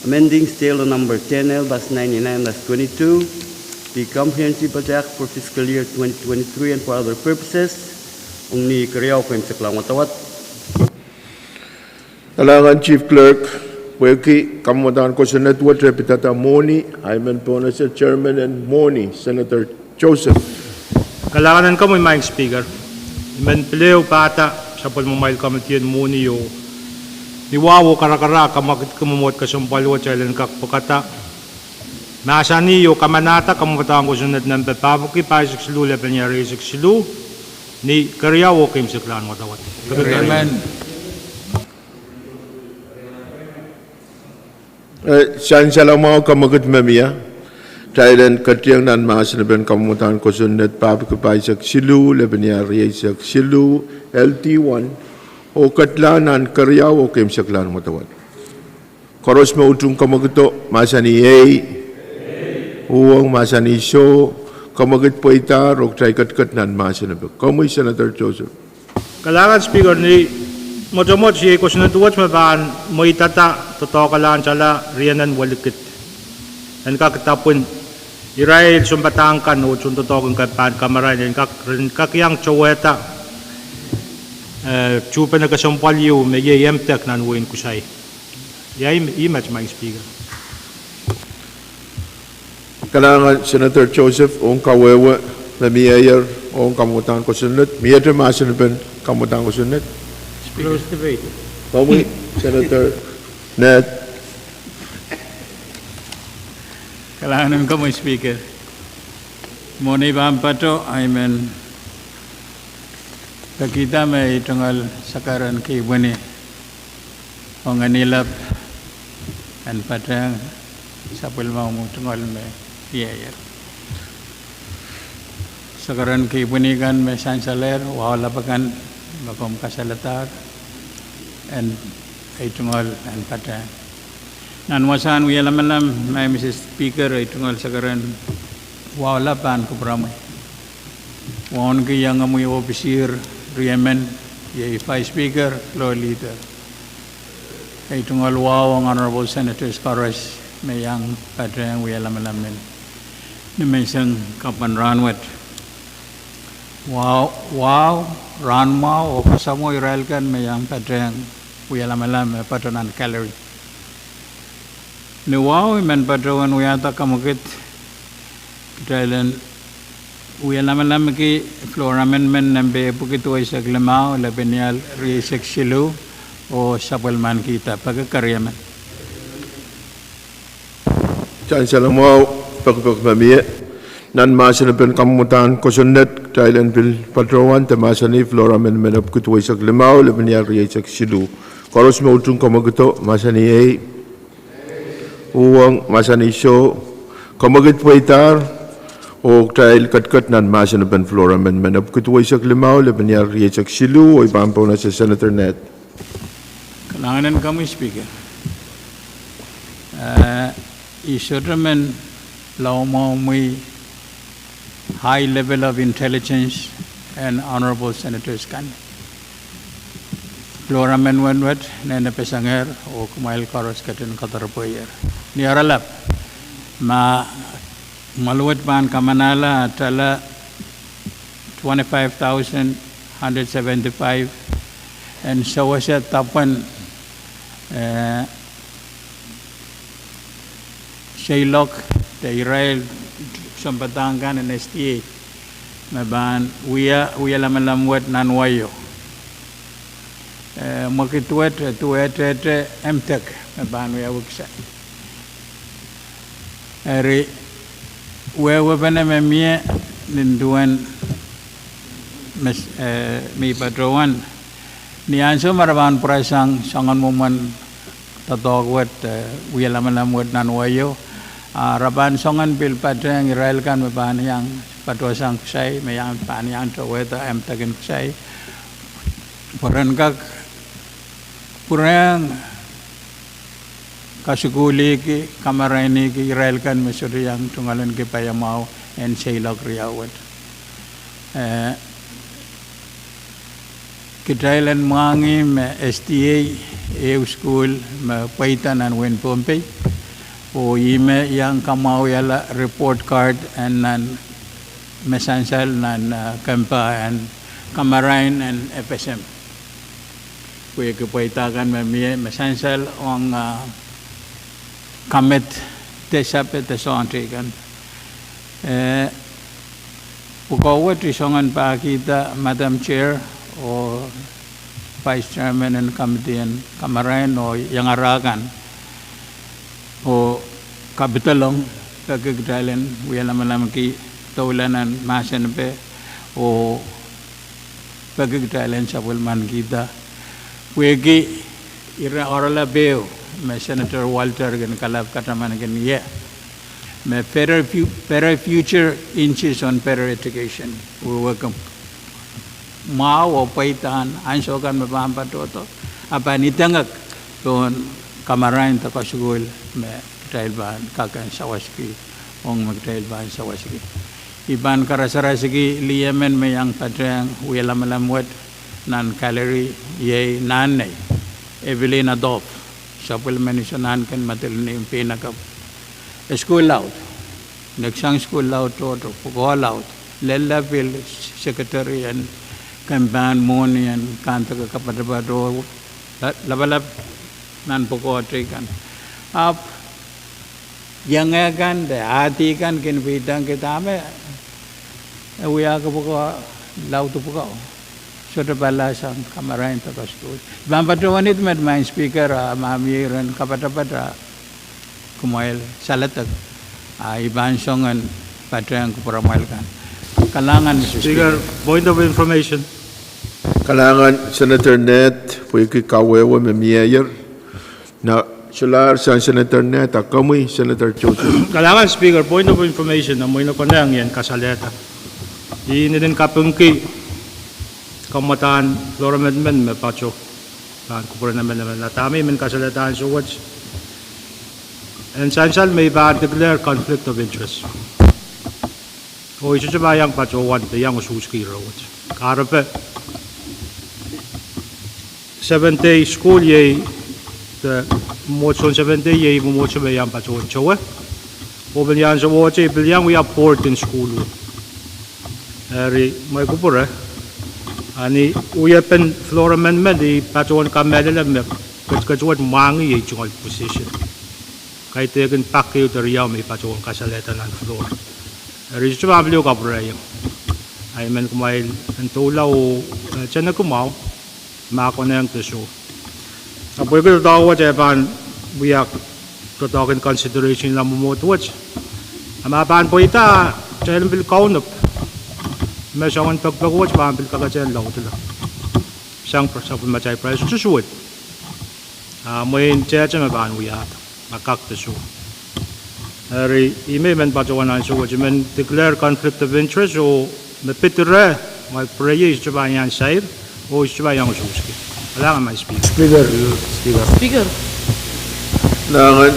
amending State Law Number ten L dash ninety-nine dash twenty-two, the Comprehensive Budget Act for fiscal year twenty twenty-three and for other purposes. Ong ni keriau keimwseklahn wadawad. Kalahngan Chief Clerk, pwehki kamwadahn kosonned wet pidada mwohni, I men pohnese Chairman en mwohni, Senator Joseph. Kalahngan en komwi Madam Speaker. I men pil ehu pahda sapwellimamwail committee en mwohni oh ni wahu oh karakara kamwakidki mwomwohd kesempwal wet kitail en kak pwekada mahsanih oh kamanahda kamwadahn kosonned nempe papwiki pahisek siluh, lepin ier rieisek siluh, ni keriau oh keimwseklahn wadawad. Amen. Eh, sansal mwahu kamwekid me mie, kitail en ketieng nan mahsen en kamwadahn kosonned papwiki pahisek siluh, lepin ier rieisek siluh, L D one, oh kedlahng nan keriau oh keimwseklahn wadawad. Koaros me utung kamwekido, mahsanih ei. Uhwong, mahsanih soh. Kamwekid pweidahr oh kitail ketiket nan mahsen en. Komwi Senator Joseph. Kalahngan Speaker, ni mwotomwot iei kosonned wet me pahn mweidada doadoahk en sansal rienen welikid en kak idapwin irail sounpadahk kan oh tohndoadoahk en kak pahn kamarain en kak, en kak iang towehda, eh, tuhpene kesempwal ieu me iei M Tech nan wehin Kusai. Ia, ih met Madam Speaker. Kalahngan Senator Joseph, ong kawehwe me mieier ong kamwadahn kosonned, miehte mahsen en kamwadahn kosonned. Close debate. Komwi Senator Ned. Kalahngan en komwi Speaker. Mwohni pahn pato, I men pekihda me ei tungoal sakaradahn kihpwini ong Ngehn Ilap en patehng sapwellimomwi tungoal me mieier. Sakaradahn kihpwini kan me sansalehr, wahu lap akan me komw kasalehdahr, en ei tungoal en patehng. Nan wasahn wie lamalam, Madam Speaker, ei tungoal sekeren wahu lap pahn kupwuramwi. Wauneki iengomwi ohpis riemen, iei Vice Speaker, Floor Leader. Ei tungoal wahu ong Honorable Senators koaros me iang patehng wie lamalam en nimenseng kapw en rahnwet. Wahu, wahu, rahnmwahu oh kasamwo irail kan me iang patehng wie lamalam me patoh nan gallery. Ni wahu I men patohwan wiahda kamwekid, kitail en wie lamalamki floor amendment nempe epwiki duweisek limau, lepenial rieisek siluh, oh sapwellimankihda. Peki keriemen. Sansal mwahu, pekipek me mie. Nan mahsen en kamwadahn kosonned, kitail en pil patohwan de mahsanih floor amendment epwiki duweisek limau, lepenial rieisek siluh. Koaros me utung kamwekido, mahsanih ei. Uhwong, mahsanih soh. Kamwekid pweidahr, oh kitail ketiket nan mahsen en floor amendment epwiki duweisek limau, lepenial rieisek siluh, oh I pahn pohnese Senator Ned. Kalahngan en komwi Speaker. Eh, I sohte men loamwahu mwi high level of intelligence en Honorable Senators kan. Floor amendment wet nehnepesengehr oh kumwail koaros ketin koadoropweier. Ni oaralap, ma mwahl wet pahn kamanahla, a tala twenty-five thousand hundred seventy-five en sewese dapwen, eh, seiloak de irail sounpadahk kan en S D A me pahn wia, wie lamalam wet nan waio. Eh, mwekid wet, eh, duwehtehte M Tech me pahn wiawi kisai. Eri, wehwehpene me mie nin duwen me, eh, me I patohwan. Ni ansou me re pahn pwurasang soangen mwomwen doadoahk wet, eh, wie lamalam wet nan waio, ah, re pahn soangen pil patehng irail kan me pahn iang patohsang kisai, me iang pahn iang towehda M Tech en kisai. Pwe ren kak pwurehng kasukuhlihki, kamarainih irail kan me sohte iang tungoalenki paiamwahu en seiloak riau wet. Eh, kitail en mwahngih me S D A ehu sukuhl me pweida nan wehin Pohnpei, oh ih me iang kamwahuiala report card en nan me sansal nan, eh, kempa en kamarain en F S M. Pwehki pweida kan me mie me sansal ong, ah, kamed de sape de soahng teikan. Eh, pwukoa wet I soangen pahkihda Madam Chair oh Vice Chairman en Committee en Kamarain oh iangara kan, oh kapidolong, peki kitail en wie lamalamki doula nan mahsen pe, oh peki kitail en sapwellimankihda. Pwehki ire oaralap ehu me Senator Walter kin kalap katamankin ie, me better fu-, better future hinges on better education. Wehwehki mwahu oh pweidahn ansou kan me pahn patohdo, a pahn idengek pohn kamarain de kasukuhl me kitail pahn kak en sawaski, ong me kitail pahn sawaski. I pahn karasaraski lih emen me iang patehng wie lamalam wet nan gallery, iei nahnei, Evelyn Adolf, sapwellimen Iso Nahnken, Madolenihmw, Peinakapw. E sukuhl laud, neksang sukuhl laud tohto, pwukoa laud, lella pil secretary en kempahn mwohni en kahnte kapatapat oh la-, lapalap nan pwukoa teikan. Ahpw iengehkan de ahdi kan kin pidangki dahme e wiahki pwukoa, laud pwukoa. Sohte pahla sang kamarain de kasukuhl. I pahn patohwan ih met, Madam Speaker, a ma mie iren kapatapat, a kumwail saledek, a I pahn soangen patehng kupwuramwail kan. Kalahngan, Mister Speaker, Speaker. Point of information. Kalahngan Senator Ned, pwehki kawehwe me mieier. Na solahr sang Senator Ned, a komwi Senator Joseph. Kalahngan Speaker, point of information, a mwein konehng I en kasalehda. I inenen kapingki kamwadahn floor amendment me patoh pahn kupwuren amendment. A dahme I men kasalehda ansou wet, En sansal me I pahn declare conflict of interest. Oh I sohte pahn iang patohwan de iang usuhski ire wet. Kahrepe Seventh day school iei, de mwomwohdiso en Seventh day iei mwomwohdiso me I iang patohwan towe. Oh pil iang soh wehwehte I pil iang wia board en sukuhl wet. Eri mwein kupwure, a ni wiepen floor amendment I patohwan kamehlele me ketiket wet mwahngih ei tungoal position. Kaidehkin pak ehu de riau me I patohwan kasalehda nan floor. Eri I sohte pahn pil kapwurehiong. Ahi men kumwail en doula oh, eh, tene kumwail ma konehng de soh. A pwehki doadoahk wet e pahn wia doadoahk en consideration nan mwomwohd wet. A ma pahn pweida, kitail en pil kaunop me soangen pekipek wet pahn pil kaketehn laudila sang sapwellimatail price to suwed. A mwein tehte me pahn wiahda, ma kak de soh. Eri I men patohwan ansou wet I men declare conflict of interest oh me pid ire, ngehi kupwure I sohte pahn iang sair, oh I sohte pahn iang usuhski. Kalahngan, Madam Speaker. Speaker. Speaker. Kalahngan,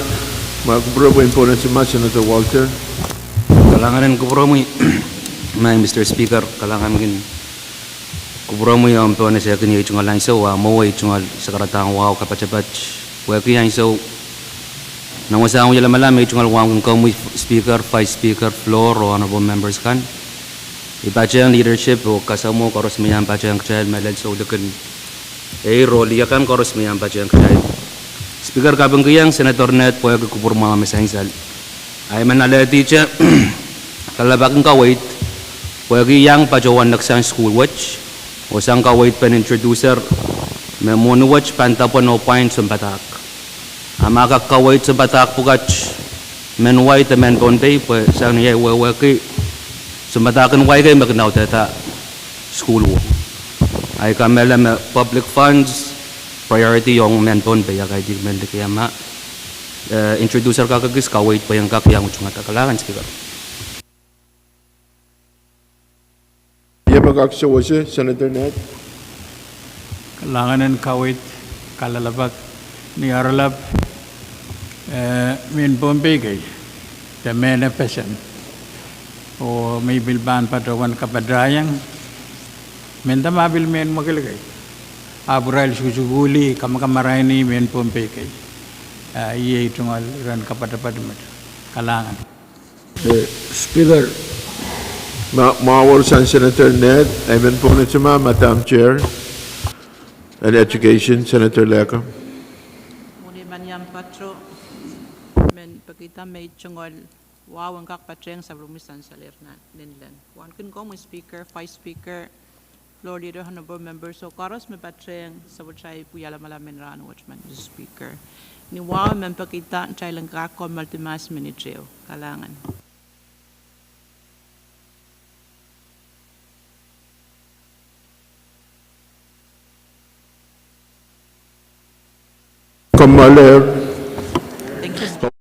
ma kupwure pwe en pohnese ma Senator Walter. Kalahngan en kupwuromwi, Madam Speaker, kalahngan kin kupwuromwi omw pohnese kin iei tungoal ansou, a mwowe iei tungoal sakaradahn wahu kapatapat. Pwehki ansou nan wasahn wia lamalam iei tungoal wahu kin komwi Speaker, Vice Speaker, floor oh honorable members kan. I patehng leadership oh kasamwo koaros me iang patehng kitail, mehlel soulikin eir oh lih akan koaros me iang patehng kitail. Speaker, kapingkihong Senator Ned pwehki kupwurmwahu me sansal. Ahi men alehdihte kalelapak en kaweid pwehki iang patohwan neksang sukuhl wet oh sang kaweid pen introducer me mwohni wet pahn dapwen oh pwain sounpadahk. A ma kak kaweid sounpadahk pwukat mehn wai de mehn Pohnpei, pwe sang ni ahi wehwehki sounpadahk en wai kei me kin audehda sukuhl wet. Ahi kamehlele me public funds priority ong mehn Pohnpei, a kaidehk mehn likia ma, eh, introducer kak ekis kaweid pwe en kak iang utungada. Kalahngan, Speaker. Ie me kak sewese, Senator Ned. Kalahngan en kaweid kalelapak ni oaralap, eh, mehn Pohnpei kei de mehn FSM. Oh me I pil pahn patohwan kapatahiong, mehnda ma pil mehn mwekid kei, ahpw irail sukusukuhlih, kamakamaraini mehn Pohnpei kei. Ah, iei tungoal iren kapatapat met. Kalahngan. Eh, Speaker, ma, ma wor sang Senator Ned, I men pohnese ma Madam Chair en Education, Senator Leka. Mwohni men iang patoh, men pekihda me I tungoal wahu en kak patehng sapwellimomwi sansalehr nan inleng. Wauneki komwi Speaker, Vice Speaker, Floor Leader, honorable members, oh koaros me patehng sapwellimatail wia lamalam en rahnwet men, Madam Speaker. Ni wahu men pekihda, kitail en kak kommoaldi mahs minit ehu. Kalahngan. Kommoalehr. Thank you.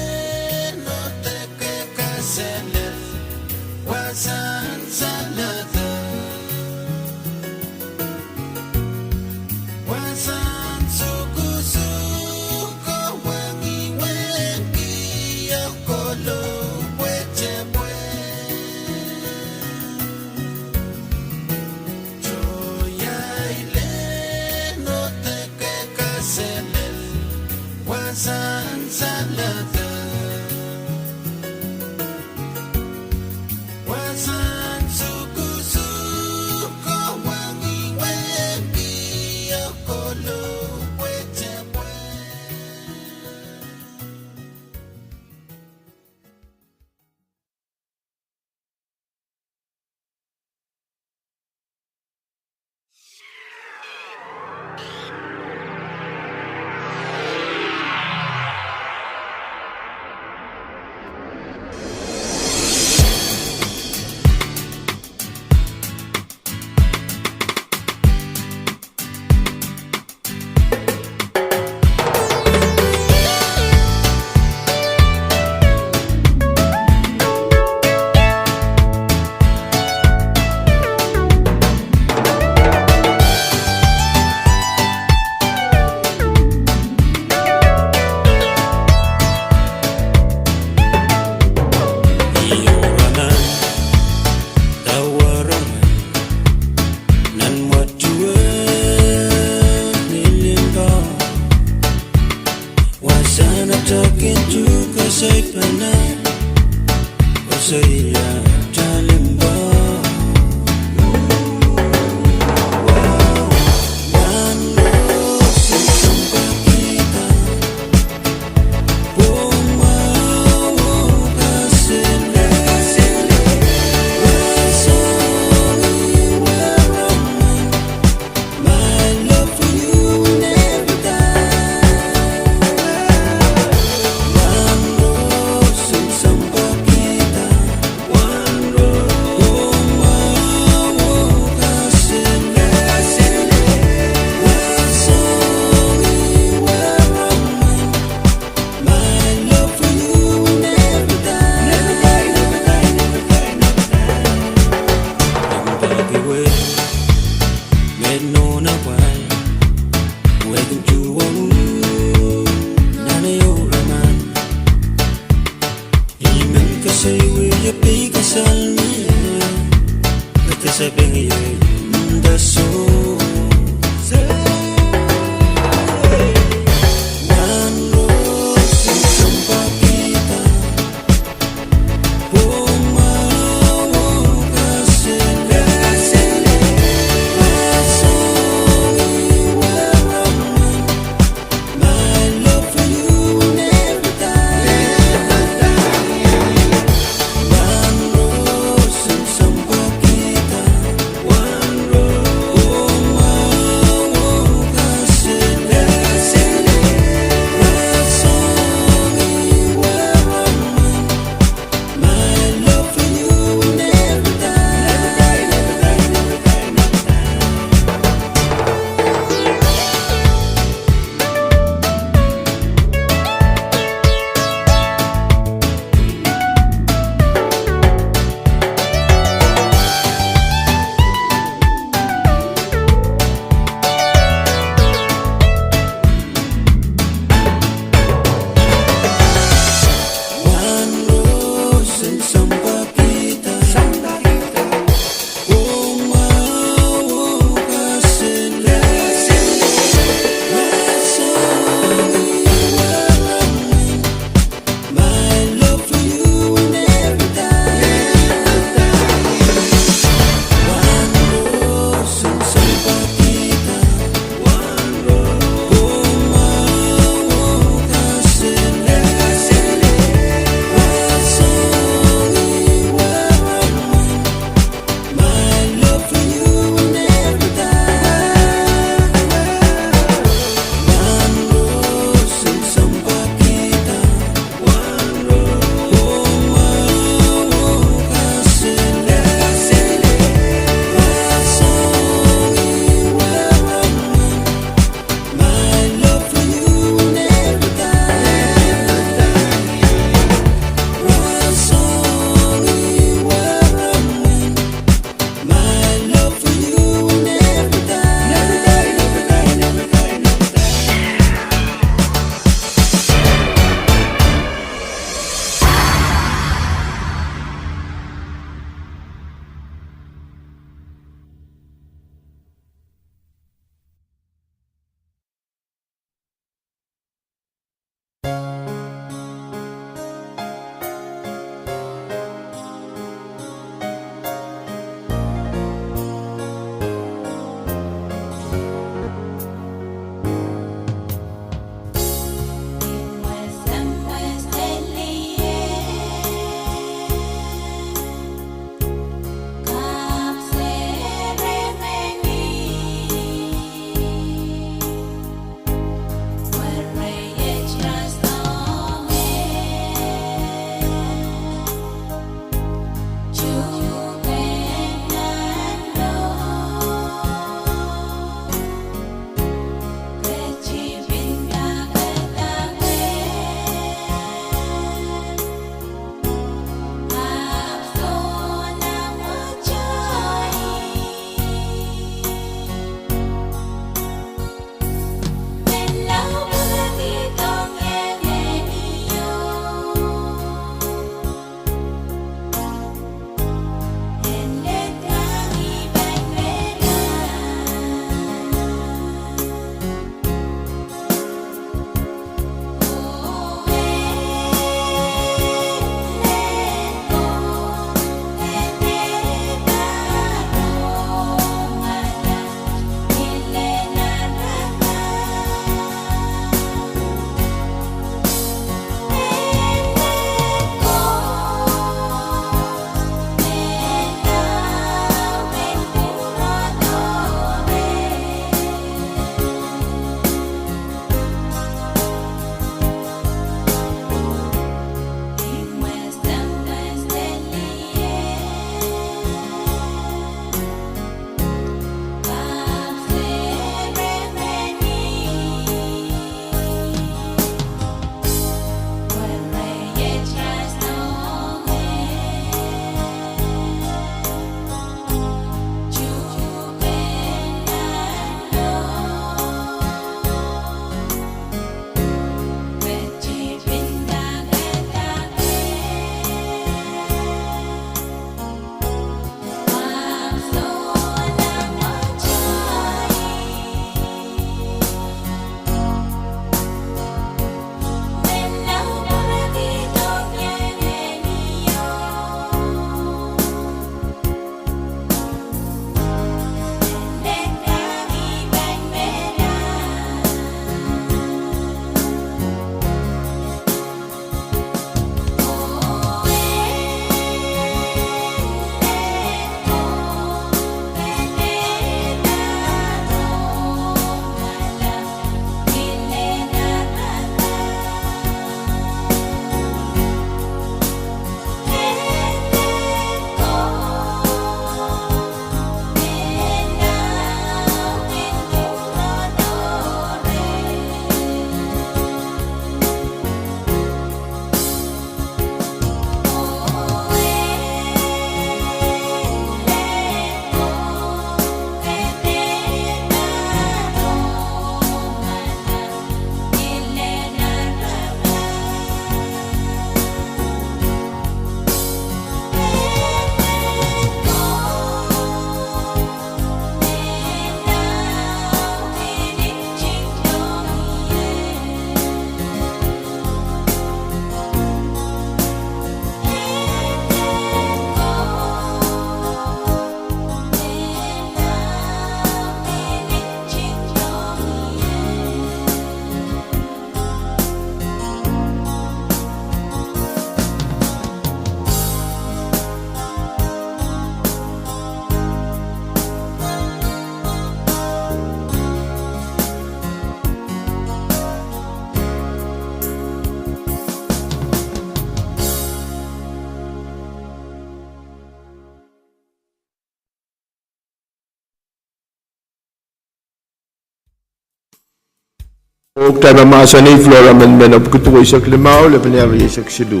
Oh kitail pahn mahsanih floor amendment epwiki duweisek limau, lepin iang rieisek siluh.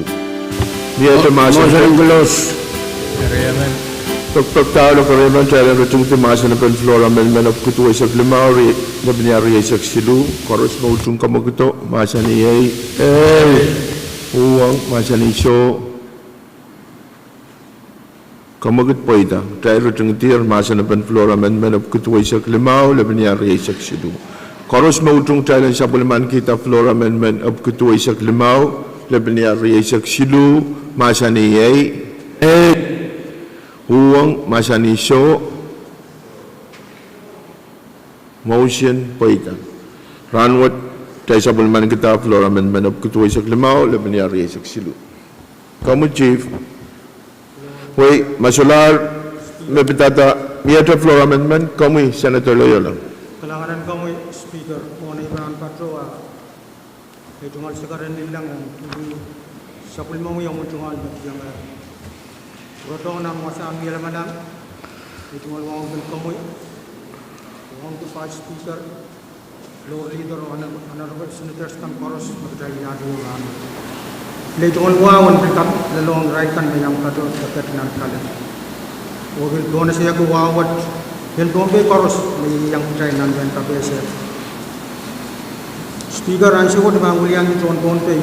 Mie te mahsen en close. Pekpekdahn agreement, kitail en ritingdi mahsen en floor amendment epwiki duweisek limau, lepin iang rieisek siluh. Koaros me utung kamwekid, mahsanih ei. Uhwong, mahsanih soh. Kamwekid pweida, kitail ritingdier mahsen en floor amendment epwiki duweisek limau, lepin iang rieisek siluh. Koaros me utung kitail en sapwellimanikihda floor amendment epwiki duweisek limau, lepin iang rieisek siluh, mahsanih ei. Uhwong, mahsanih soh. Mousien pweida. Rahnwet, kitail sapwellimanikihda floor amendment epwiki duweisek limau, lepin iang rieisek siluh. Komwi Chief. Wei, ma solahr me pidada, miehte floor amendment, komwi Senator Loyola. Kalahngan en komwi Speaker, mwohn ei pahn patohwan ei tungoal sekeren lillang en sapwellimomwi omwi tungoal me kihong pwurodohng nan wasahn wielamalam. Ei tungoal wauneki komwi, wauneki Vice Speaker, Floor Leader, Honorable Senators kan koaros me kitail iang rahnwet. Ei tungoal wahu en pil kapw lelohng irail kan me iang patoh de ket nan kalek. Oh pil pohnese wahu wet en Pohnpei koaros me iang kitail nan wehn kapehse. Speaker, ansou wet I pahn wiliandi tohn Pohnpei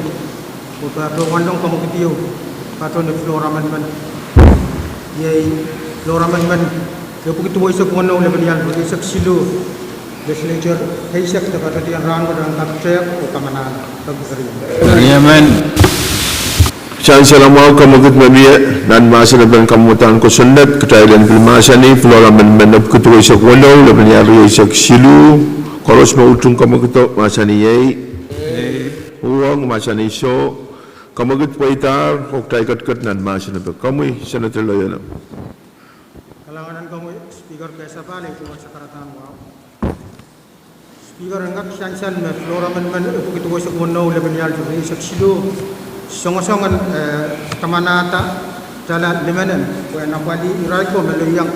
oh patohwan kamwekid ehu patohwan floor amendment. Iei floor amendment epwiki duweisek weneu, lepin iang rieisek siluh. Legislature eisek de patohdiong rahnwet en kak tehk oh kamanahla. Riemen. Sansal mwahu, kamwekid me mie nan mahsen en kamwadahn kosonned, kitail en pil mahsanih floor amendment epwiki duweisek weneu, lepin iang rieisek siluh. Koaros me utung kamwekido, mahsanih ei. Uhwong, mahsanih soh. Kamwekid pweidahr oh kitail ketiket nan mahsen en. Komwi Senator Loyola. Kalahngan en komwi Speaker Kesepahl, ei tungoal sakaradahn wahu. Speaker, en kak sansal me floor amendment epwiki duweisek weneu, lepin iang rieisek siluh, songosong en kamanahda tala limenen pwehn apwalih irail ko me lelohng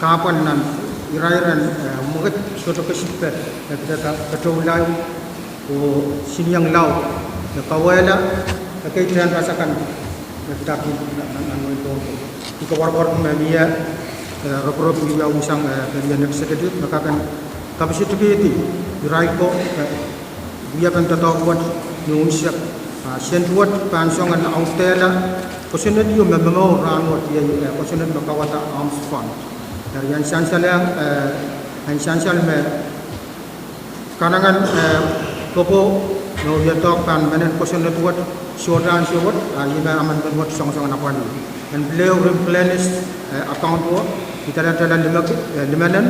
kahpwal nan irair en mwekid sohte kesipe, me pidada petou laud oh sinieng laud, me kawehla ekei tehnpas akan me pidada nan wehin Pohnpei. I koapworopwor me mie roporop wiawi sang pelien executive me kak en kapisikihdi irail ko wiepen doadoahk wet ni unsek, sent wet pahn song en audehla kosonned ieu me momour rahnwet, iei kosonned me kauwada arms fund. Eri en sansal, en sansal me kanengen kopo me wia doadoahk pahn mehn kosonned wet, sohte ansou wet, a ih me amendment wet songosong en apwalih en pil ehu replenish account wet, idaladala limenen,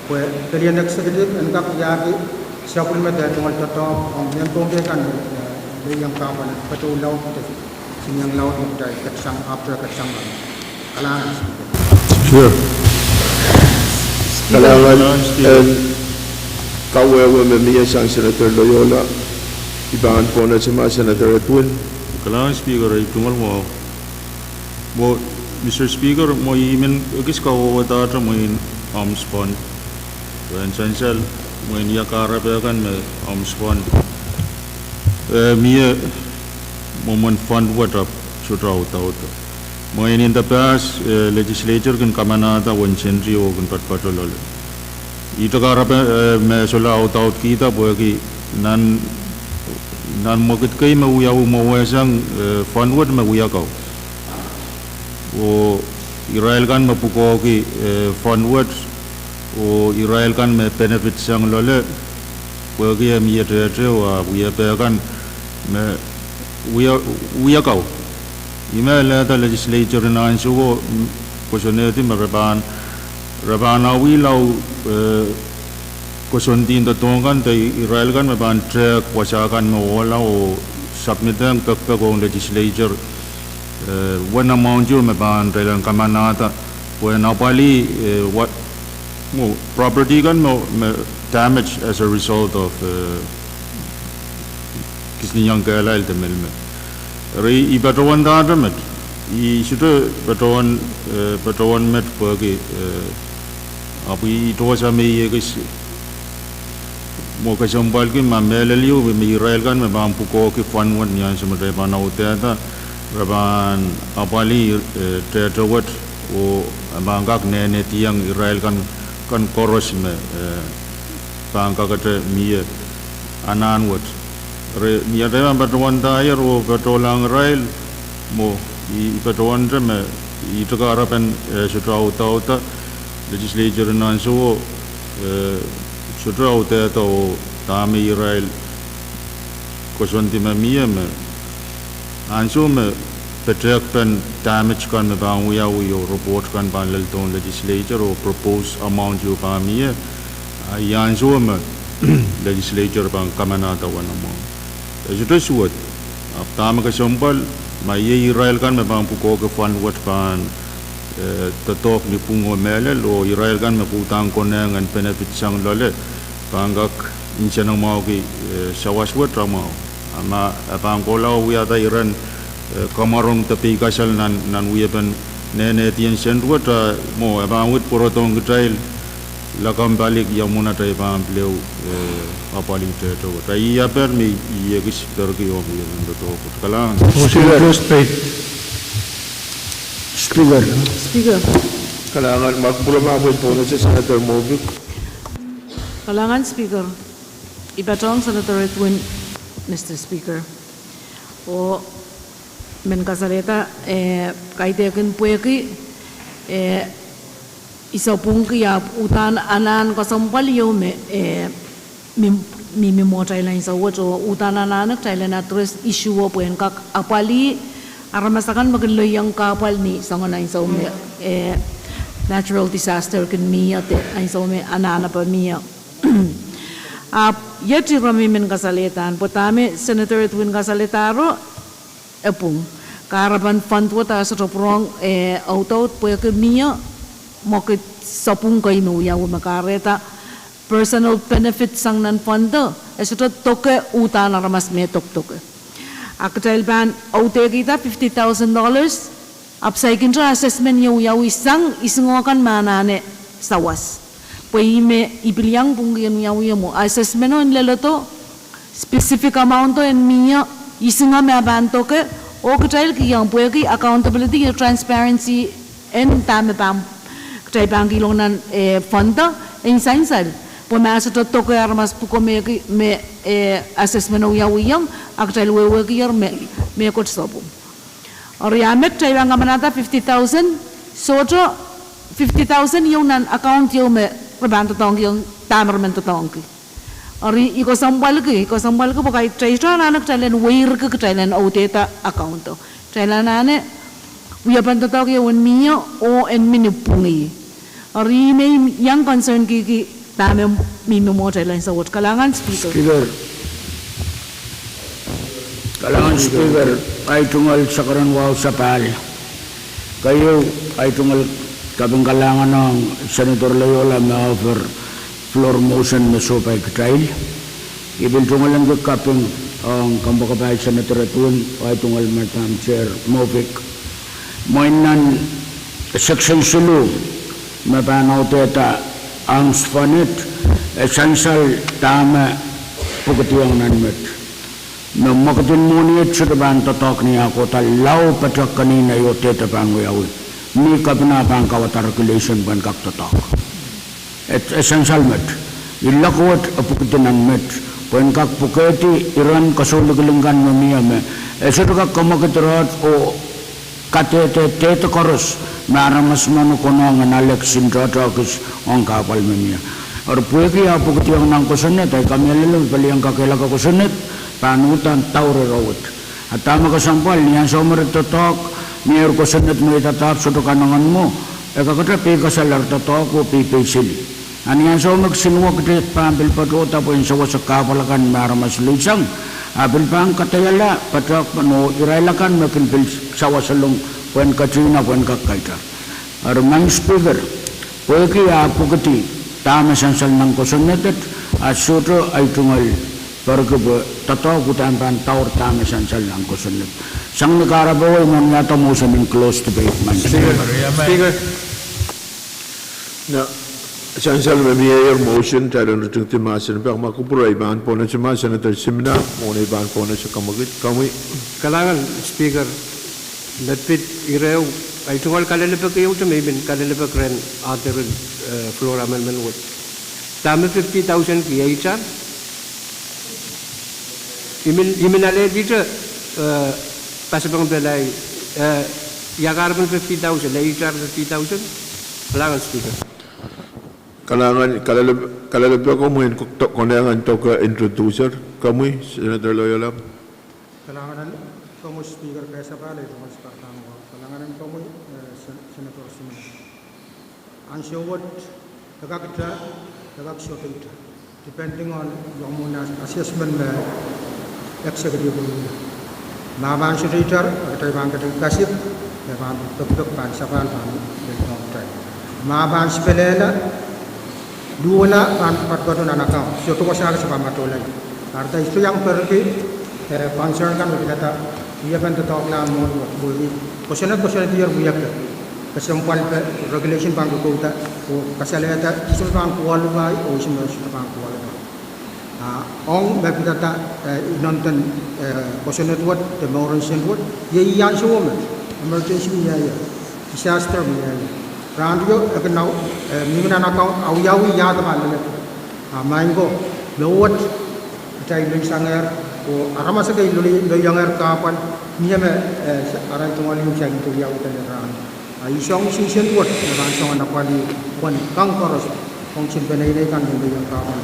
pwe pelien executive en kak wiahki sapwellime de tungoal doadoahk ong mehn Pohnpei kan me lelohng kahpwal, petou laud de sinieng laud me kitail ketsang, after ketsang nan. Kalahngan. Kalahngan, en kawehwe me mie sang Senator Loyola, I pahn pohnese ma Senator Edwin. Kalahngan Speaker, ei tungoal wahu. Mwo, Mister Speaker, mwo I men ekis kawehwehda mwein arms fund, pwe en sansal mwein ia kahrepe kan me arms fund, eh, mie mwomwen fund wet ahpw sohte audaud. Mwein in the past, eh, legislature kin kamanahda wen senti oh kin patpato loale. Ihte kahrepe, eh, me solahr audaudkihda pwehki nan, nan mwekid kei me wiawi mwowehsang, eh, fund wet me wia kau, oh irail kan me pwukoahki, eh, fund wet, oh irail kan me benefit sang loale, pwehki e mie tehteo a wiepe kan me wia, wia kau. Ih me lehda legislature en ansouo kosonned me re pahn, re pahn awih lao, eh, kosonned en doadoahk kan de irail kan me pahn tehk wasa kan me ohla oh submit ong pekpek ong legislature, eh, wen amount ieu me pahn re lel kamanahda pwehn apwalih, eh, property kan me, me damage as a result of, eh, kisinieng kehlail de mehlel me. Eri I patohwandahte met, I sohte patohwan, eh, patohwan met pwehki, eh, ahpw I tohwasa me I ekis Mwo kesempwalki ma mehlel ieu me irail kan me pahn pwukoahki fund wet ni ansou me kitail pahn audehda, re pahn apwalih, eh, tehte wet, oh e pahn kak nehnehdiong irail kan, kan koaros me, eh, pahn kakete mie anahn wet. Re, ni atail pahn patohwan ndahier oh patohlahng irail, mwo, I, I patohwante me, I tekarepen, eh, sohte audaudda, legislature nan ansouo, eh, sohte audehda oh dahme irail koasoandi me mie me ansou me petehkpen damage kan me pahn wiawi oh report kan pahn lel dohn legislature oh propose amount ieu pahn mie, a, I ansou me legislature pahn kamanahda uwen amount. E sohte suwed, ahpw dahme kesempwal, ma iei irail kan me pahn pwukoahki fund wet pahn, eh, doadoahk ni pwung oh mehlel, oh irail kan me pwuhdahng konehng en benefit sang loale, pahn kak nsenamwahuki, eh, sawas wet amwahu. A ma e pahn kohla wiahda iren, eh, kamwarohng de peikasal nan, nan wiepen nehnehdien sent wet, a mwo, e pahn wid pwurodohng kitail lakapw pali ia mwomwen atail pahn pil ehu, eh, apwalih tehte wet. A I aper me I ekis perki ong wiepen doadoahk wet. Kalahngan. Motion closed debate. Speaker. Speaker. Kalahngan, ma kupwuromwahu pwehn pohnese Senator Movic. Kalahngan Speaker. I patohng Senator Edwin, Mister Speaker. Oh, men kasalehda, eh, kaidehkin pwehki, eh, I sapwungki ahpw uhdahn anahn kesempwal ieu me, eh, mi, mi, mi mwo atail ansou wet oh uhdahn anahne kitail en address issue o pwehn kak apwalih aramas akan me kin lelohng kahpwal ni soangen ansou me, eh, natural disaster kin mie de ansou me anahnepe mie. Ahpw iet ire mi men kasalehda, pwe dahme Senator Edwin kasalehdahro, e pwung. Kahrepen fund wet a sohte pwurehng, eh, audaud pwehki mie mwekid sapwung kei me wiawi me kahrehda personal benefit sang nan fund o, e sohte doke uhdahn aramas me dokdoke. A kitail pahn audehkihda fifty thousand dollars, ahpw saikinte assessment ieu wiawi sang isingoh kan me anahne sawas. Pwe ih me I pil iang pwungki en wiawi mwo, assessment o en leledo, specific amount o en mie, isingoh me e pahn doke, oh kitail kihong pwehki accountability oh transparency en dahme pahn kitail pahn kihlong nan, eh, fund o en sansal. Pwe ma e sohte doke aramas pwukoa mehki me, eh, assessment o wiawiong, a kitail wehwehkier me, mehkot sapwung. Eri a me kitail pahn kamanahda fifty thousand, sohte fifty thousand ieu nan account ieu me re pahn doadoahngkiong dahme re men doadoahngki. Eri I kesempwalki, I kesempwalki pwe kaidehk kitail anahne kitail en weirki kitail en audehda account o. Kitail anahne wiepen doadoahk ieu en mie oh en mi ni pwungih. Eri I men iang concern kihki dahme mi, mi mwo atail ansou wet. Kalahngan Speaker. Speaker. Kalahngan Speaker, ahi tungoal sakaradahn wahu sapahl. Keieu, ahi tungoal kaping kalahngan ong Senator Loyola me offer floor motion me sohpai kitail. I pil tungoal en kaping ong kompoakepahi Senator Edwin, ahi tungoal Madam Chair Movic. Mwein nan section siluh me pahn audehda arms fund et, e sansal dahme pwukidiong nan met. Me mwekid en mwohni et sohte pahn doadoahk ni ah kohda lao patohwan ni audehda pahn wiawi. Ni kaping a pahn kawada regulation pwehn kak doadoahk. E, e sansal met. I lokowet e pwukidi nan met. Pwehn kak pwukehdi iren kasohlikihli kan me mie me e sohte kak kamwekid raht oh kadehde dehde koaros me aramas men konehng en alehdi tohtohkis ong kahpwal me mie. Eri pwehki ah pwukidiong nan kosonned, ahi kamehlele me pil iang kakehlaka kosonned, pahn uhdahn daur ire wet. A dahme kesempwal, ni ansou me re doadoahk, mie kosonned me idadahp sohte kanengen mwo, e kakete peikasal er doadoahk oh peipeiseli. A ni ansou me kisin wekidek pahn pil patohda pwehn sewese kahpwal akan me aramas lelohng, a pil pahn kadaiala patohwan oh irail akan me kin pil sawaselong pwehn katihna pwehn kak kaidehk. Eri Madam Speaker, pwehki ah pwukidi dahme sansal nan kosonned et, a sohte ahi tungoal perki pwe doadoahk uhdahn pahn daur dahme sansal nan kosonned. Sang ni kahrepe wei I men wiahda motion en close debate, Madam Speaker. Speaker. No. Sansal me mie ier motion, kitail en ritingedi mahsen en pahr, ma kupwure, I pahn pohnese ma Senator Simina, mwohn ei pahn pohnese kamwekid, komwi. Kalahngan Speaker, me pid ire ehu, ei tungoal kalelapak ehute me I men kalelapak rehn author en, eh, floor amendment wet. Dahme fifty thousand ki eitar? I men, I men alehdihte, eh, pasapeng pelahi, eh, ia kahrepen fifty thousand, eitar fifty thousand? Kalahngan Speaker. Kalahngan, kalelep-, kalelapak ko mwein ko-, to-, konehng en doke introducer. Komwi, Senator Loyola. Kalahngan en komwi Speaker, kesepahl ei tungoal spardang wa. Kalahngan en komwi, eh, Sen-, Senator Simina. Ansou wet, e kak ita, e kak sohte ita, depending on iong mwohn assessment me executive wia. Ma pahn sohte itar, kitail pahn ketin kasik, me pahn pekipek pahn sapahl pahn lel ong kitail. Ma pahn sipelehla, luwala pahn patopato nan account, sohte wasa ke se pahn patohlahng. Eri kitail sohte iang perki, eh, concern kan me pilada, wiepen doadoahk kan mwohn wet, pwehki kosonned, kosonned ier wiepe, kesempwalpe, regulation pahn kokouda, oh kasalehda, ihs me pahn qualify, oh ihs me sohte pahn qualify. Ah, ong me pilada, eh, inenen, eh, kosonned wet, de mour incident wet, iei ansou me emergency mie ie, disaster mie ie. Rahn rio, e kin nau, eh, mihmi nan account, awiawi ia de pahn lelehda. Ah, maing ko, me wet, kitail lel sangehr, oh aramas ekei lel, lel iangehr kahpwal, mie me, eh, arail tungoal ieu sang te wiawi de rahn. Ah, I song sisen wet, me pahn song nan apwalih, wen kang koaros, ong sine peneinei kan me lel iang kahpwal.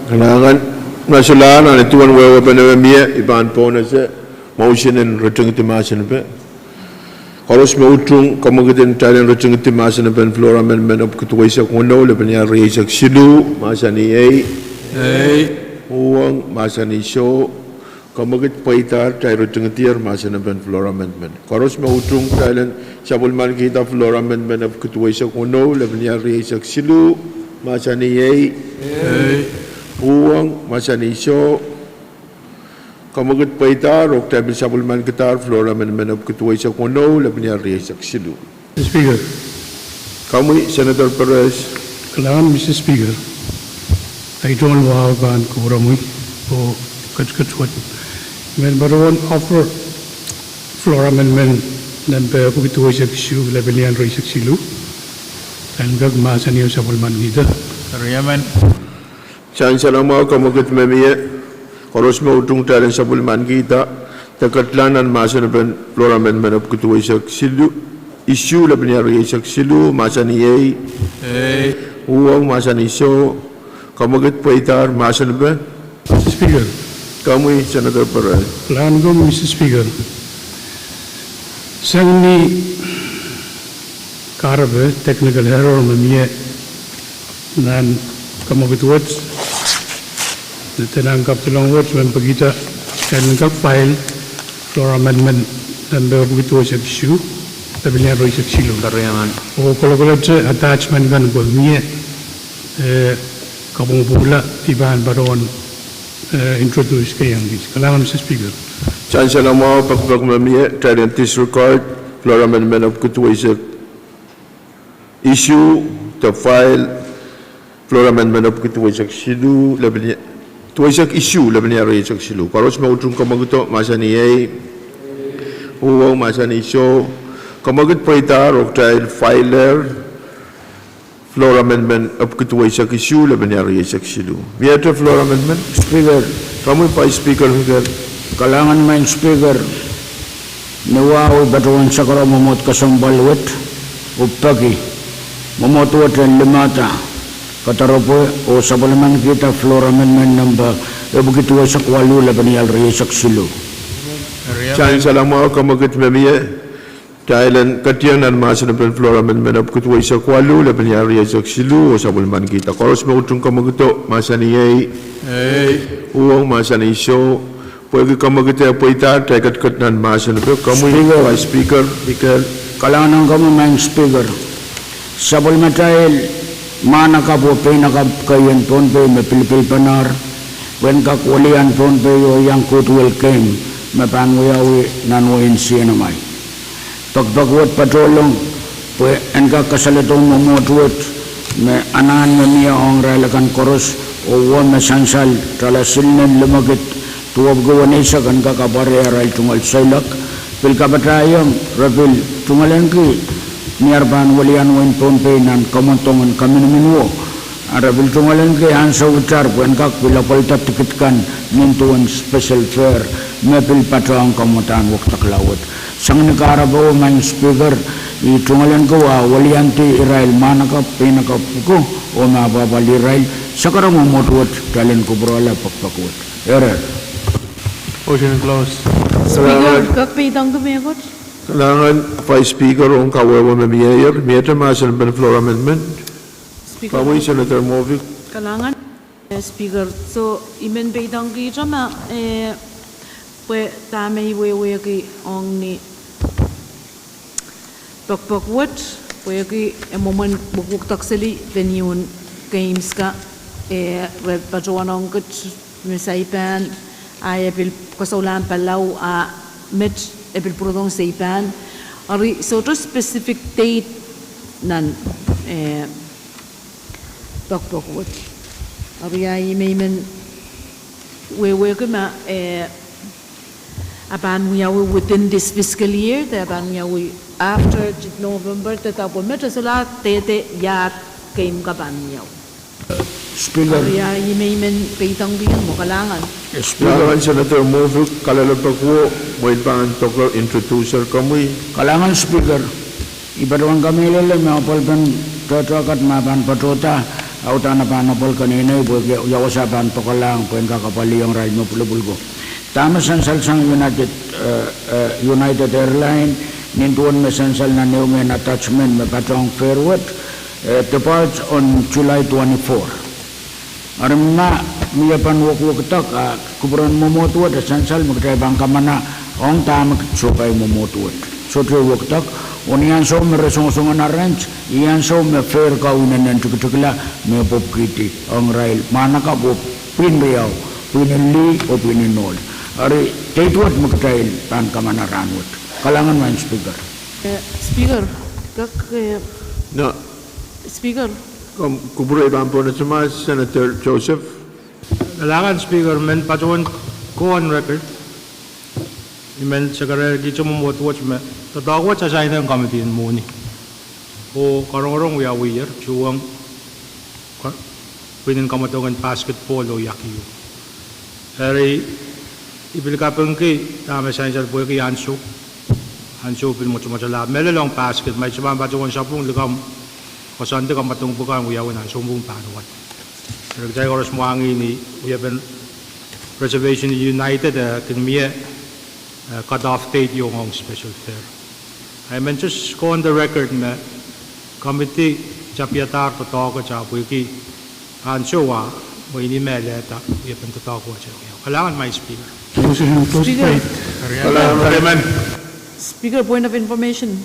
Kalahngan, ma solahr nan duwen wehwehpen me mie, I pahn pohnese motion en ritingedi mahsen en pahr. Koaros me utung kamwekid en kitail en ritingedi mahsen en pahr, floor amendment epwiki duweisek weneu, lepin iar rieisek siluh, mahsanih ei. Ei. Uhwong, mahsanih soh. Kamwekid pweidahr, kitail ritingedier mahsen en pahr, floor amendment. Koaros me utung kitail en sapwellimankihda floor amendment epwiki duweisek weneu, lepin iar rieisek siluh, mahsanih ei. Ei. Uhwong, mahsanih soh. Kamwekid pweidahr, oh kitail pil sapwellimankidahr floor amendment epwiki duweisek weneu, lepin iar rieisek siluh. Speaker. Komwi, Senator Perez. Kalahngan, Mister Speaker. Ei tungoal wahu pahn kupwuromwi, oh ketiket wet. I men patohwan offer floor amendment nan pahr epwiki duweisek isuh, lepin iar rieisek siluh. Kitail kak mahsanih oh sapwellimankihda. Riemen. Sansal mwahu kamwekid me mie, koaros me utung kitail en sapwellimankihda, de ketlahng nan mahsen en pahr, floor amendment epwiki duweisek siluh, isuh, lepin iar rieisek siluh, mahsanih ei. Ei. Uhwong, mahsanih soh. Kamwekid pweidahr, mahsen en pahr. Speaker. Komwi, Senator Perez. Kalahngan komwi, Mister Speaker. Sang ni kahrepe technical error me mie nan kamwekid wet, de nan kapwdolong wet, me pekihda en kak file floor amendment nan pahr epwiki duweisek isuh, lepin iar rieisek siluh. Oh kolokolete attachment kan pwe mie, eh, kapwungpwungla, I pahn patohwan, eh, introduce kei iang kis. Kalahngan, Mister Speaker. Sansal mwahu, pekipek me mie, kitail en disregard floor amendment epwiki duweisek isuh, de file floor amendment epwiki duweisek siluh, lepin ia-, duweisek isuh, lepin iar rieisek siluh. Koaros me utung kamwekido, mahsanih ei. Uhwong, mahsanih soh. Kamwekid pweidahr, oh kitail filehr floor amendment epwiki duweisek isuh, lepin iar rieisek siluh. Miehte floor amendment? Speaker. Komwi Vice Speaker Hikel. Kalahngan, Maing Speaker. Ni wahu I patohwan sakara mwomwohd kesempwal wet, oh peki mwomwohd wet en limehda, kadaropwe oh sapwellimankihda floor amendment nan pahr epwiki duweisek waluh, lepin iar rieisek siluh. Sansal mwahu, kamwekid me mie, kitail en ketieng nan mahsen en pahr, floor amendment epwiki duweisek waluh, lepin iar rieisek siluh, oh sapwellimankihda. Koaros me utung kamwekido, mahsanih ei. Ei. Uhwong, mahsanih soh. Pwehki kamwekid eh pweidahr, kitail ketiket nan mahsen en pahr. Komwi Vice Speaker Hikel. Kalahngan ong komwi, Maing Speaker. Sapwellimatail mwahnakapw oh peinakapw kei en Pohnpei me pilipilpenahr pwehn kak welian Pohnpei oh iang Goodwill Game me pahn wiawi nan wehin C N M I. Pekipek wet patohlong Pwe en kak kasaledo mwomwohd wet me anahn me mie ong irail akan koaros, oh me sansal tala silnen limekid duwepwiki weneisek en kak apwalih arail tungoal seiloak, pil kapatahiong re pil tungoalenki ni ar pahn welian wehin Pohnpei nan kamwadong en kaminiminwo, a re pil tungoalenki ansou itar pwe en kak pil apwalda tikid kan nin duwen special fare me pil patohng kamwadahn wekidekla wet. Sang ni kahrepe, Madam Speaker, I tungoalenki wa weliandi irail mwahnakapw, peinakapw pwuko, oh me apwapwalih irail. Sakaradahn mwomwohd wet, kitail en kupwurala pekipek wet. Ere. Kalahngan Vice Speaker ong kawehwe me mieier, miehte mahsen pen floor amendment. Komwi Senator Moavik. Kalahngan, eh, Speaker. So, I men peidongkihte ma, eh, pwe dahme I wehwehki ong ni pekipek wet, pwehki e mwomwen wekidek seli venue en games ka, eh, re patohwan ong kit me saipahn, a e pil kasoulahn Palau, a met e pil pwurodohng saipahn. Eri sohte specific date nan, eh, pekipek wet. Eri a I men wehwehki ma, eh, a pahn wiawi within this fiscal year, de a pahn wiawi after November, de dahpwe met e solahr dehde ia game ka pahn wiawi. Speaker. Eri a I men peidongkihong mwo. Kalahngan. Kalahngan Senator Moavik, kalelapak wo, mwein pahn doke introducer komwi. Kalahngan Speaker. I patohwan kamehlele me apwalipen doadoahk kat me pahn patohda, a uhdahn e pahn apwal keneinei pwehki ia wasa pahn poakalahng pwe en kak apwaliong irail me pwulopwul ko. Dahme sansalsang United, eh, eh, United Airline, nin duwen me sansal nan ehu mehn attachment me patohng fare wet, eh, depart on July twenty-four. Eri ma mie pahn wekidek, a kupwuren mwomwohd wet e sansal me kitail pahn kamana ong dahme kitail sohpai mwomwohd wet. Sohte wekidek, oh ni ansou me re songosongen arrange, ih ansou me fare ko inenen tikitikla me pwopwukihdi ong irail mwahnakapw, pwihn riau, pwihn en lih oh pwihn en ohl. Eri date wet me kitail pahn kamana rahnwet. Kalahngan Madam Speaker. Eh, Speaker, kak, eh, Speaker. Komw kupwure pahn pwonehng ma Senator Joseph. Kalahngan Speaker, men patohwan kohn record. I men sekerehkihte mwomwohd wet me doadoahk wet e sainen komitin mwohni. Oh karongorong wiawier, tuhwong pwihnen kamwadong en basketball oh iakiu. Eri I pil kapingki dahme sansal pwehki ansou, ansou pil mwotomwotala. Mehlel ong basket, ma I sohte pahn patohwan sapwung likamw, koasoandi kamwadong pwukan wiawi nan ansou pwung pahn wad. Eri kitail koaros mwahngih ni wiepen reservation United, eh, kin mie, eh, cut off date ieu ong special fare. I men just go on the record me komiti tapiadahr doadoahk wet pwehki ansou a mwein I mehlelda wiepen doadoahk wet. Kalahngan Madam Speaker. Speaker, point of information.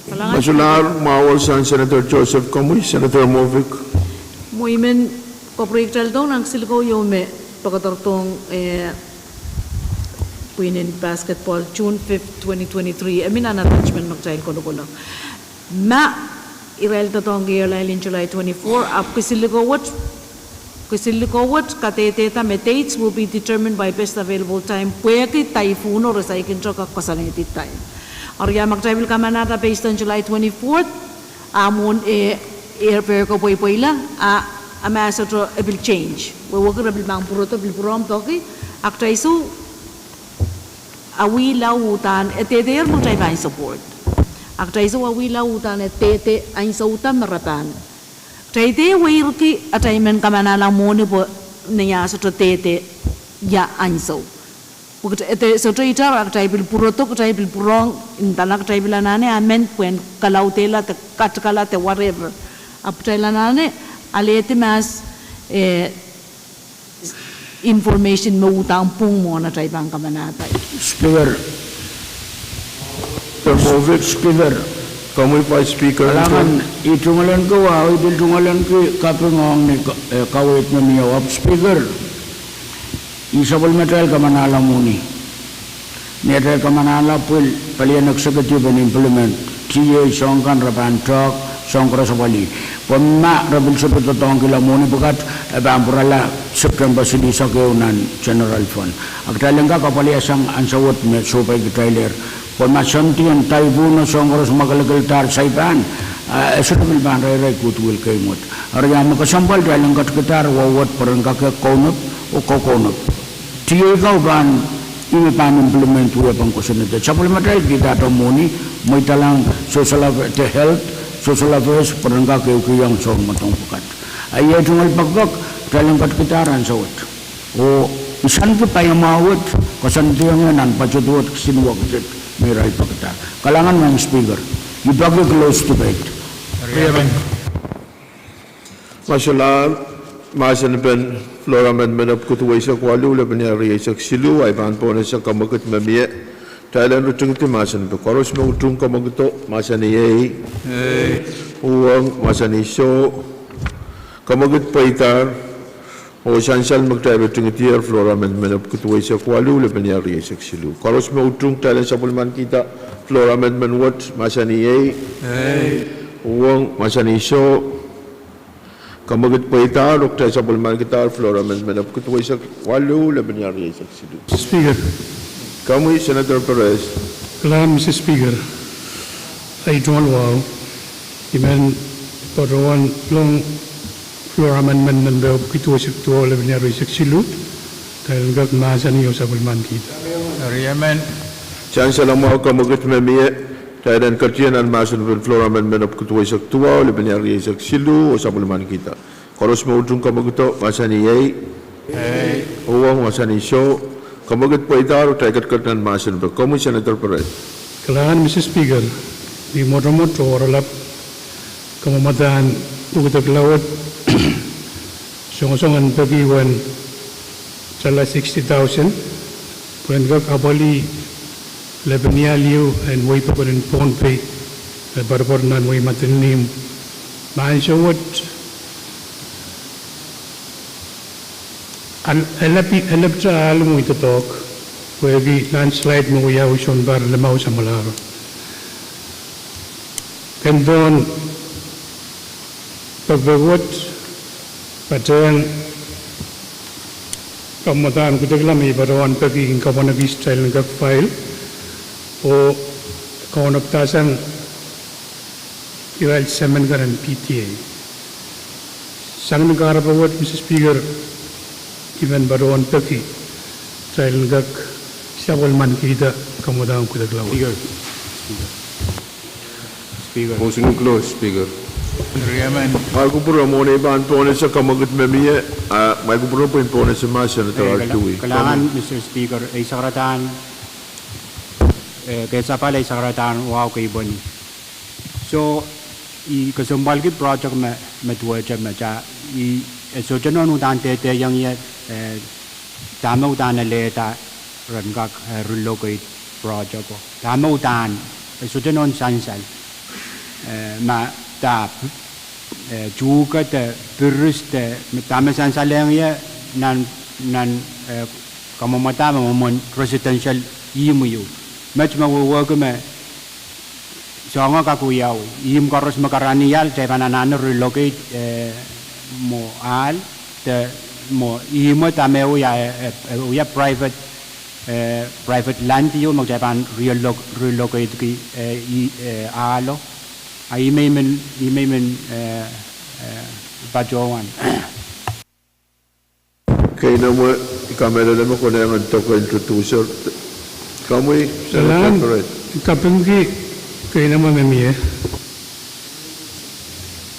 Kalahngan. Mwowe solahr mwahuwel sang Senator Joseph, komwi Senator Moavik. Mwo I men kapwureikitaildohng nan kisinlikou ieu me pekederdohng, eh, pwihnen basketball June fifth, twenty twenty-three. E mih nan attachment me kitail kolokolok. Ma irail doadoahngki airline en July twenty-four, ahpw kisinlikou wet, kisinlikou wet kadehdehda me dates will be determined by best available time pwehki typhoon o re saikinte kak koasoanehdi time. Eri a ma kitail pil kamanahda based on July twenty-fourth, a mwohn, eh, airfare ko pweipweila, a, a ma sohte e pil change. Wehwehki re pil pahn pwurodo, pil pwurehng peki, a kitail sou awihla uhdahn e dehdehr me kitail pahn support. A kitail sou awihla uhdahn e dehde ansou da me re pahn. Kitail dehr weirki atail men kamanahla mwohni pwe ni a sohte dehde ia ansou. Pwe kitail, eh, sohte itar a kitail pil pwurodo, kitail pil pwurehng, ndahna kitail pil anahne amend pwehn kalaudehla de katikala de whatever. Ahpw kitail anahne alehdi mahs, eh, information me uhdahn pwung mwohn atail pahn kamanahda. Speaker. Speaker. Komwi Vice Speaker. Kalahngan, I tungoalenki wa, I pil tungoalenki kaping ong ni, eh, kaweid me mie ahpw Speaker, I sapwellimatail kamanahla mwohni. Ni atail kamanahla pwil palien executive en implement. Tiahk soahng kan re pahn tehk, soahng koaros apwalih. Pwe ma re pil sohte doadoahngkihla mwohni pwukat, e pahn pwurala September silihsek ehu nan general fund. A kitail en kak apwalihasang ansou wet me sohpeikitailehr. Pwe ma soangen typhoon oh soahng koaros mwakelekeldahr Saipan, e sohte pil pahn reirei goodwill kei mwet. Eri me kesempwal kitail en ketikidahr wauwet pwe ren kak kounop oh kokounop. Tiahk kau pahn, ih me pahn implement wiepen kosonned. Sapwellimatail kihda mwohni, mweidohng social affairs, de health, social affairs, pwe ren kak ehukihong soahng mwadong pwukat. A iei tungoal pekipek, kitail en ketikidahr ansou wet. Oh, I sanki paiamwahu wet, koasoandiong nan budget wet, kisin wekidek, me irail pekida. Kalahngan Madam Speaker. I peki close debate. Mahsalahr, mahsanipen floor amendment epwiki duweisek waluh, lepin iar rieisek siluh, ahi pahn pohnese kamwekid me mie. Kitail en ritingidi mahsanipe. Koaros me utung kamwekido, mahsanih ei. Uhwong, mahsanih soh. Kamwekid pweidahr. Oh sansal me kitail ritingidier floor amendment epwiki duweisek waluh, lepin iar rieisek siluh. Koaros me utung, kitail en sapwellimankihda floor amendment wet, mahsanih ei. Uhwong, mahsanih soh. Kamwekid pweidahr, oh kitail sapwellimankidahr floor amendment epwiki duweisek waluh, lepin iar rieisek siluh. Speaker. Komwi Senator Perez. Kalahngan Mister Speaker. Ahi tungoal wahu, I men patohwan long floor amendment me epwiki duweisek duwau, lepin iar rieisek siluh. Kitail en kak mahsanih oh sapwellimankihda. Sansal mwahu, kamwekid me mie. Kitail en ketie nan mahsanipen floor amendment epwiki duweisek duwau, lepin iar rieisek siluh, oh sapwellimankihda. Koaros me utung kamwekido, mahsanih ei. Uhwong, mahsanih soh. Kamwekid pweidahr, oh kitail ketiket nan mahsanipe. Komwi Senator Perez. Kalahngan Mister Speaker, I mwotomwot oh oaralap kamwomwadahn wekidek laud, songosong en peki uwen tala sixty thousand, pwehn kak apwalih lepin ial ieu en wehi pokon en Pohnpei, me poaropoar nan wehi Madolenihmw. Ma ansou wet, e lepte ahl mwo doadoahk, pwehki landslide me wiawi sounpar limau samwalahro. Ken pohn pekipek wet, patehng kamwomwadahn wekidek laud me I patohwan peki en kapwunekis kitail en kak file, oh kaunopadahsang irail semen kan en P T A. Sang ni kahrepe wet, Mister Speaker, I men patohwan peki kitail en kak sapwellimankihda kamwomwadahn wekidek laud. Speaker. Motion to close, Speaker. Mwail kupwure, mwohn ei pahn pohnese kamwekid me mie, a mwail kupwure pwehn pohnese mahsen, Senator Artui. Kalahngan Mister Speaker, ei sakaradahn, eh, kesapal ei sakaradahn wahu kei pweni. Soh, I kesempwalki project me, me duwehte me kitail, I, e sohte nohn uhdahn dehdehiong ie, eh, dahme uhdahn alehda ren kak, eh, relocate project ko. Dahme uhdahn, e sohte nohn sansal, eh, ma dahme, eh, tuhke de piris de, dahme sansalehng ie nan, nan, eh, kamwomwada me mwomwen residential ihmw ieu. Met me wehwehki me soangen kak wiawi. Ihmw koaros me karanih ial, kitail pahn anahne relocate, eh, mwo ahl, de mwo ihmw dahme wia, eh, eh, wia private, eh, private land ieu me kitail pahn relo-, relocate ki, eh, i, eh, ahlo. A I men, I men, eh, eh, patohwan. Keinemwe, I kamehlele me konehng en doke introducer. Komwi, Senator Perez. Kapingki keinemwe me mie.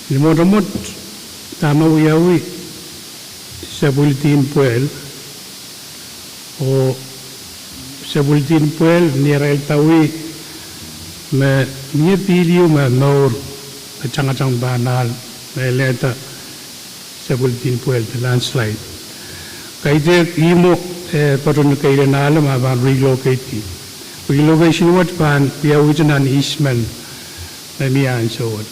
Ni mwotomwot dahme wiawi sapwilidihn pwehl, oh sapwilidihn pwehl ni arail dawih me mie pihl ieu me mour, me tangatang pahn ahl, me alehda sapwilidihn pwehl de landslide. Kaidehk ihmwo, eh, patohwan keilen ahlo ma pahn relocate ki. Relocation wet pahn wiawihte nan easement me mie ansou wet,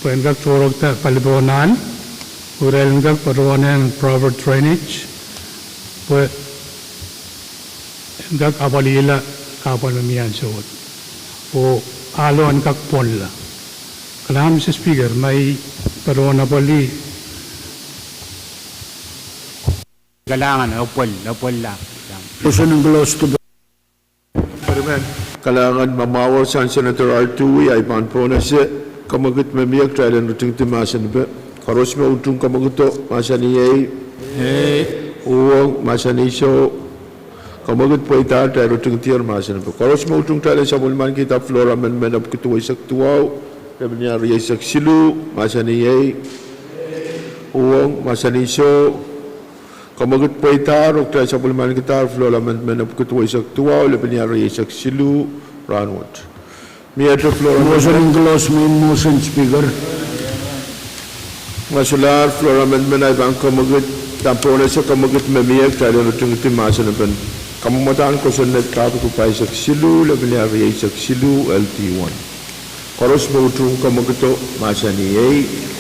pwehn kak tohrohrda palipohn ahl, oh irail en kak patohwanehng proper drainage, pwe en kak apwalihla kahpwal me mie ansou wet. Oh ahlo en kak pwonla. Kalahngan Mister Speaker, ma I patohwan apwalih. Kalahngan, apwal, apwal la. Kosonned en close debate. Kalahngan, ma mwahu sang Senator Artui, ahi pahn pohnese kemwekid me mie kitail en ritingdi mahsen epe. Koaros me utung kemwekido, mahsanih ei. Uhwong, mahsanih soh. Kemwekid pweidahr, kitail ritingdier mahsen epe. Koaros me utung, kitail en sapwellimanikihda floor amendment epwiki duweisek duwau, lepin iang rieisek siluh, mahsanih ei. Uhwong, mahsanih soh. Kemwekid pweidahr, oh kitail sapwellimanikidahr floor amendment epwiki duweisek duwau, lepin iang rieisek siluh, rahnwet. Mie floor amendment. Motion en close, main motion, Speaker. Ma solahr floor amendment, ahi pahn kemwekid, pahn pohnese kemwekid me mie kitail en ritingdi mahsen epen kamwomwadahn kosonned pahr epwiki pahisek siluh, lepin iang rieisek siluh, L D one. Koaros me utung kemwekido, mahsanih ei.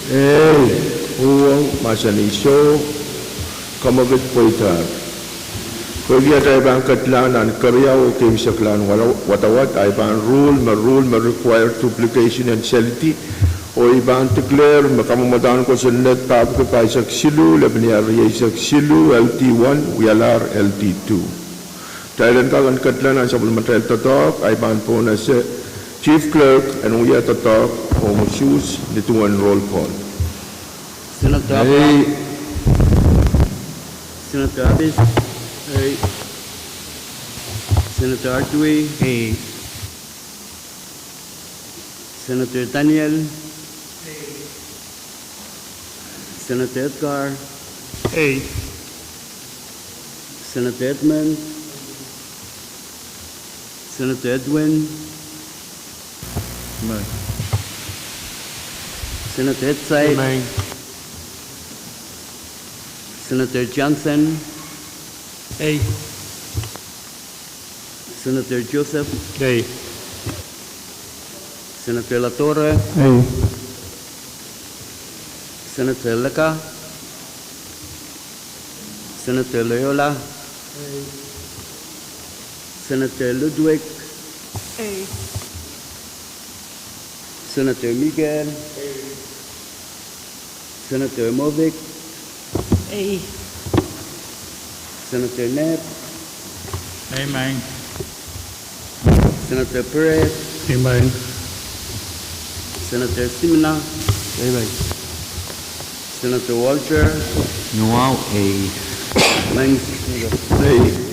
Ei. Uhwong, mahsanih soh. Kemwekid pweidahr. Pwehki atail pahn kedlahng nan keriau oh keimwseklahn wada-, wadawad, ahi pahn rule me, rule me require duplication en selidi, oh I pahn declare me kamwomwadahn kosonned pahr epwiki pahisek siluh, lepin iang rieisek siluh, L D one, wialahr L D two. Kitail en kak en kedlahng nan sapwellimatail doadoahk, ahi pahn pohnese Chief Clerk en wia doadoahk ong usuhs ni duwen roll call. Senator Abraham. Ei. Senator Abis. Ei. Senator Artui. Ei. Senator Daniel. Senator Edgar. Ei. Senator Edmund. Senator Edwin. Amen. Senator Hetsaid. Amen. Senator Johnson. Ei. Senator Joseph. Ei. Senator Latore. Ei. Senator Leka. Senator Loyola. Ei. Senator Ludwig. Ei. Senator Miguel. Ei. Senator Movic. Ei. Senator Knapp. Amen. Senator Perez. Amen. Senator Simina. Amen. Senator Walter. Nuau, ei. Amen. Ei.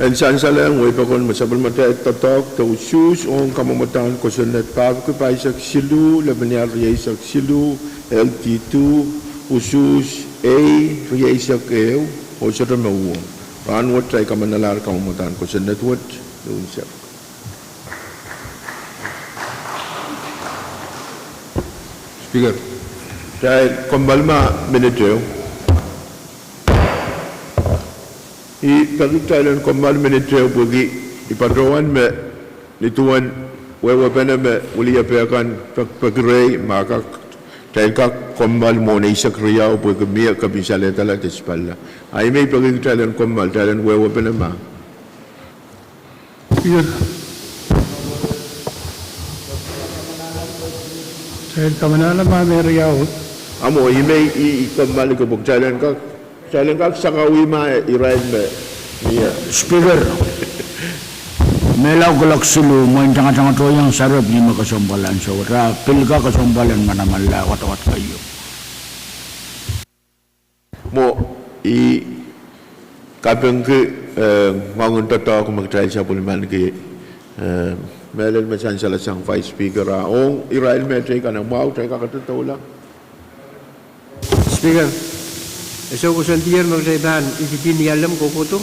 En sansalehng wei pokon me sapwellimatail doadoahk de usuhs ong kamwomwadahn kosonned pahr epwiki pahisek siluh, lepin iang rieisek siluh, L D two, usuhs ei, rieisek ehu, oh sohte me uhwong. Rahnwet kitail kamanahlahr kamwomwadahn kosonned wet, unsek. Speaker, kitail kommoal ma minit ehu. I peki kitail en kommoal minit ehu pwehki I patohwan me ni duwen wehwehpene me wiliape kan pek-, peki rehi ma kak, kitail kak kommoal mwohn eisek riau pwehki mie kepin salehdala de sipalla. Ahi me I peki kitail en kommoal, kitail en wehwehpene ma. Kitail kamanahla ma me riau. Amo, I me I, I kommoal ike pwe kitail en kak, kitail en kak sakau ma irail me mie. Speaker, mehla kuloak siluh, mwein tangatangatohiong sarepin me kesempwal ansou, ira pil kak kesempwal en manamanla wadawad keieu. Mwo I kapingki, eh, ngoangen doadoahk me kitail sapwellimaniki, eh, mehlel me sansal sang Vice Speaker ah ong irail me teikan mwahu, kitail kak doula. Speaker, e sou koasoandier me kitail pahn ididi ni ahlem kohkohdo?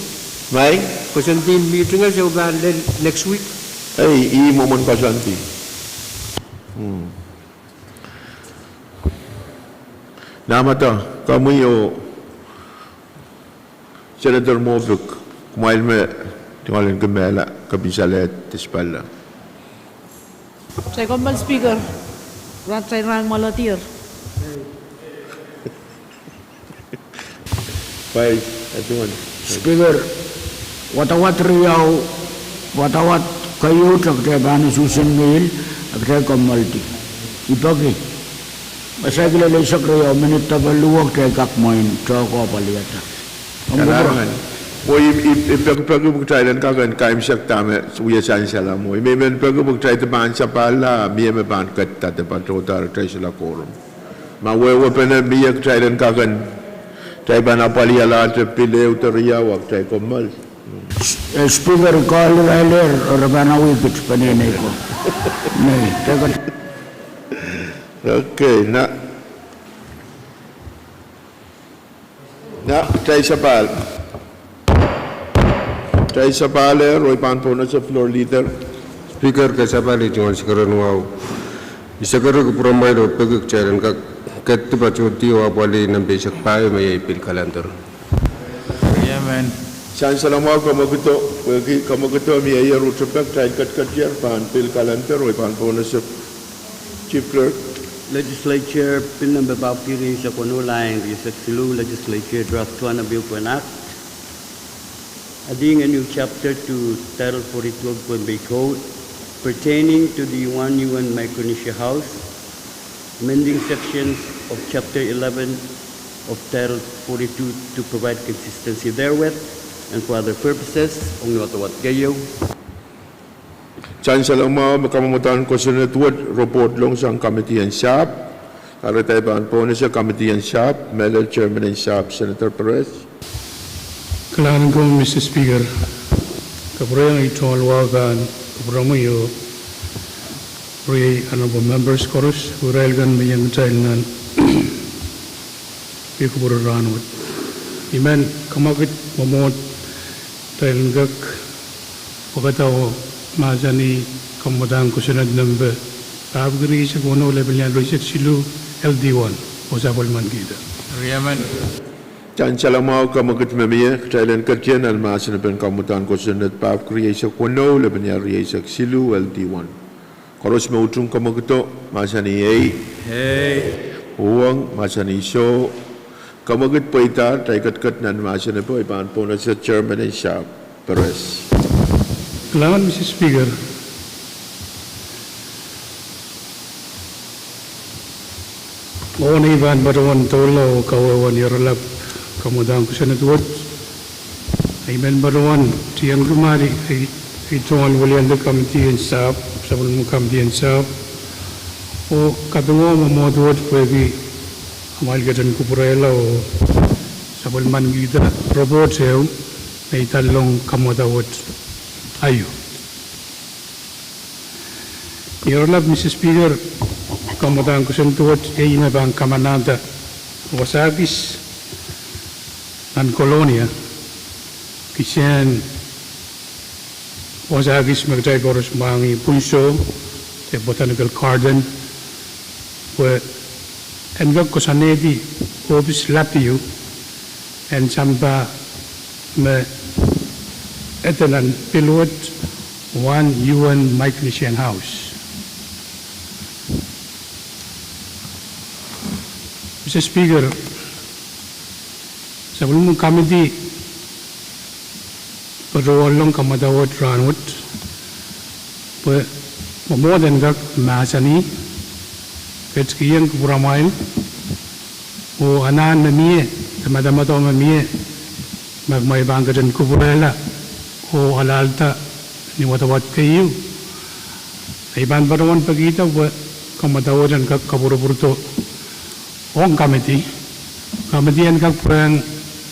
Mai? Koasoandi meeting e sou pahn lel next week? Ei, ih mwomwen koasoandi. Hmm. Namada, komwi oh Senator Movic, kumwail me Tungoal en kemehla, kepin salehda, disappoint. Kitail kommoal Speaker, rahn kitail rahn mwoaledier. Speaker, wadawad riau, wadawad keieu, kitail pahn usuhsen ngihl, kitail kommoaldi. I peki, me saikinte lel eisek riau, minit dahme luwet kitail kak mwein tohko paliada. Kalahngan. Oh I, I, I pekipeki pwe kitail en kak en kaimwisekda me wia sansal mwo. I men peki pwe kitail de pahn sapahl, mie me pahn ketido de patohda atail solahr quorum. Ma wehwehpene mie, kitail en kak en, kitail pahn apwalialahte pil ehu de riau, a kitail kommoal. Eh, Speaker, I koahiek irail, re pahn awihkit peneinei ko. Nei, teken. Okay, na, na, kitail sapahl. Kitail sapahl, oh I pahn pohnese Floor Leader. Speaker, kitail sapahl, I tungoal sekeren wahu. I sekeren kupwuramwail oh peki kitail en kak ketido patohdi oh apwalih nempe eisek pahieu me iei pil calendar. Sansal mwahu, kamwekid, pwehki kamwekid mie ier uhd tepek, kitail ketiketier pahn pil calendar, oh I pahn pohnese Chief Clerk. Legislature Bill Number pahieu rieisek weneu, lain rieisek siluh, Legislature Draft Two Hundred Bill for an Act adding a new chapter to Title forty-two of Pohnpei Code pertaining to the One U N Micronesia House, amending sections of Chapter eleven of Title forty-two to provide consistency therewith and for other purposes. Ong ni wadawad keieu. Sansal mwahu, me kamwadahn kosonned wet report lohng sang Committee en Sahpw. Kahrehda I pahn pohnese Committee en Sahpw, mehlel Chairman en Sahpw, Senator Perez. Kalahngan en komwi, Mister Speaker. Kapwurehiong ei tungoal wahu kan, kupwuramwei oh riei honorable members koaros, irail kan me iang kitail nan wia kupwur en rahnwet. I men kamwekid mwomwohd kitail en kak pwekada oh mahsanih kamwadahn kosonned nempe pahieu rieisek weneu, lepin ial rieisek siluh, L D one, oh sapwellimanikihda. Sansal mwahu, kamwekid me mie, kitail en ketin nan mahsen en kamwadahn kosonned pahieu rieisek weneu, lepin ial rieisek siluh, L D one. Koaros me utung kamwekido, mahsanih ei. Uhwong, mahsanih soh. Kamwekid pweida, kitail ketiket nan mahsen en pwe, I pahn pohnese Chairman en Sahpw, Perez. Kalahngan, Mister Speaker. Oh nei pahn patohwan doula oh kawehwe ni oaralap kamwadahn kosonned wet. I men patohwan tiengki mali ei, ei tungoal weliandi Committee en Sahpw, sapwellimomwi Committee en Sahpw, oh kaduwa mwomwohd wet pwehki amwail ketin kupwurehla oh sapwellimanikihda report ehu me idalong kamwadahn wet aio. Ni oaralap, Mister Speaker, kamwadahn kosonned wet iei me pahn kamanahda wasa kis nan Kolonia, kisehn wasa kis me kitail koaros mwahngih pwunso, de botanical garden, pwe en kak koasoanehdi ohpis lap ieu en sampah me ede nan pil wet One U N Micronesian House. Mister Speaker, sapwellimomwi committee patohwanohng kamwadahn wet rahnwet, pwe mwomwohd en kak mahsanih, ketikihong kupwuramwail oh anahn me mie, de madamadau me mie, ma kumwail pahn ketin kupwurehla oh alahlda ni wadawad keieu. I pahn patohwan pekihda pwe kamwadahn wet en kak kapwurpwurdo ong committee, committee en kak pwurehng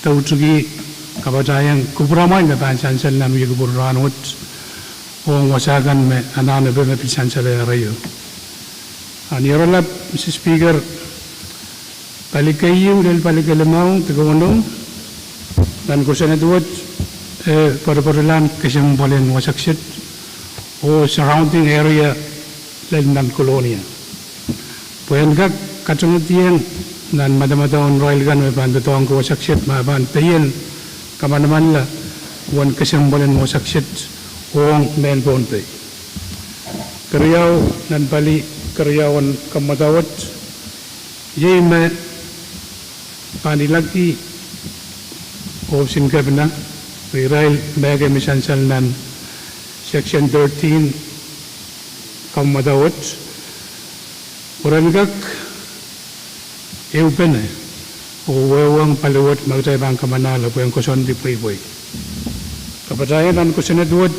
doutiki kapatahieng kupwuramwail me pahn sansal nan wia kupwur rahnwet ong wasa kan me anahnepe me pil sansalehr aio. A ni oaralap, Mister Speaker, pali keieu lel pali kelimau de keweneu nan kosonned wet, eh, poreporelahn kesempwal en wasa kiset oh surrounding area lel nan Kolonia, pwe en kak katongedieng nan madamadau en irail kan me pahn doadoahngki wasa kiset ma pahn pein kamanamanla uwen kesempwal en wasa kiset ong mehn Pohnpei. Keriau nan pali keriau en kamwadau wet, iei me pahn ilangki ohpis en kepina, pwe irail me kemi sansal nan section thirteen kamwadau wet, pwe ren kak ehupene oh wehwehng pali wet me kitail pahn kamanahla pwehn koasoandi pweipwei. Kapatahieng nan kosonned wet,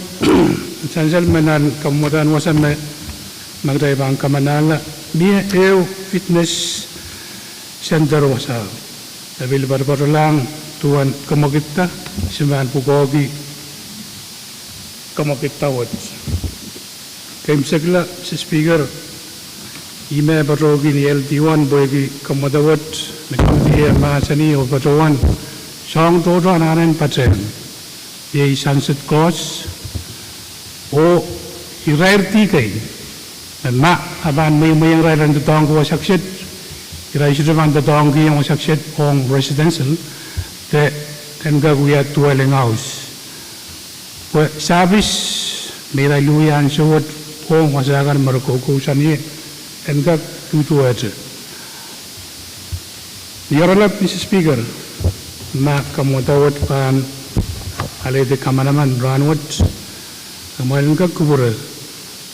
sansal me nan kamwadahn wasa me, me kitail pahn kamanahla, mie ehu fitness center wasao. E pil patopatalahng duwen kamwakidda, se pahn pwukoahki kamwakidda wet. Keimwseklahng, Mister Speaker, ih me patohki ni L D one pwehki kamwadau wet, me committee e mahsanih oh patohwan soahng tohto anahne patehng, iei sunset clause, oh irair dih kei me ma a pahn mweimweiong irail en doadoahngki wasa kiset, irail sohte pahn doadoahngkihong wasa kiset ong residential, de en kak wia dwelling house. Pwe service me irail wia ansou wet ong wasa kan me re kokousoan ie, en kak duduwehte. Ni oaralap, Mister Speaker, ma kamwadau wet pahn alehdi kamanaman rahnwet, kumwail en kak kupwure,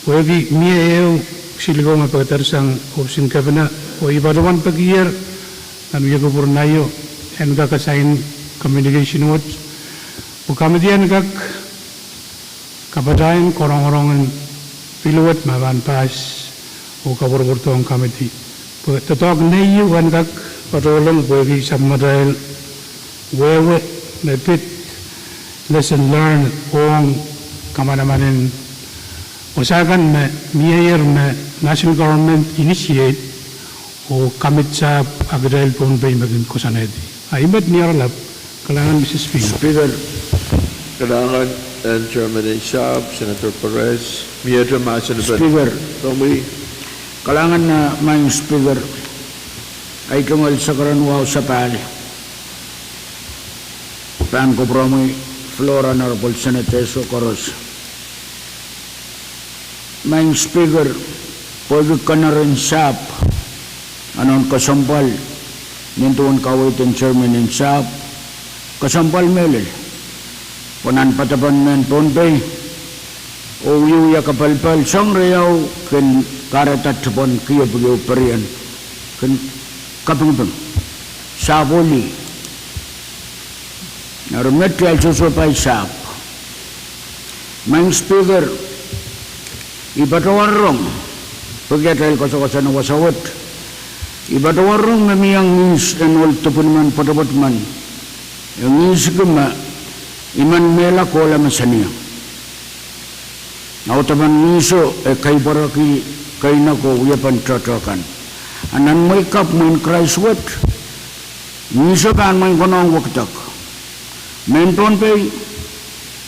pwehki mie ehu silikong me pekedersang ohpis en kepina, oh I patohwan pekier nan wia kupwur naio en kak assign communication wet, pwe committee en kak kapatahieng korongorong en pil wet me pahn pass oh kapwurpwurdohng committee, pwe doadoahk nei ieu en kak patohlong pwehki sapwellimatail wehwe me pid lesson learned ong kamanaman en wasa kan me mieier me national government initiate oh commit sahpw a kitail Pohnpei me kin koasoanehdi. A I met ni oaralap. Kalahngan, Mister Speaker. Speaker. Kalahngan en chairman en sahpw, Senator Perez. Miehte mahsen en Speaker. Kalahngan, eh, Madam Speaker. Ei tungoal sakaradahn wahu sapahl pahn kupwuromwi floor, honorable senators koaros. Madam Speaker, pwehki kenen sahpw, a nohn kesempwal, nin duwen kaweid en chairman en sahpw, kesempwal mehlel, pwe nan poadoapoadpen mehn Pohnpei, oh wiewia kapalpal, soahng riau kin kahrehda dipwen kihepwiki oh perien kin kapingping, sahpwo lih. Eri met tial sohsohpai sahpw. Madam Speaker, I patohwan rong, pwehki atail koasokoasoane wasa wet, I patohwan rong me mie ngihs en ohl dipwilimen poatopoat men, e ngihsiki me I men mehla kohla me seniong. Audepen ngihso e keipwareki keinek oh wiepen tohto kan. A nan mwehi kapw, mwehin Krais wet, ngihso pahn mwein konehng wekidek. Mehn Pohnpei,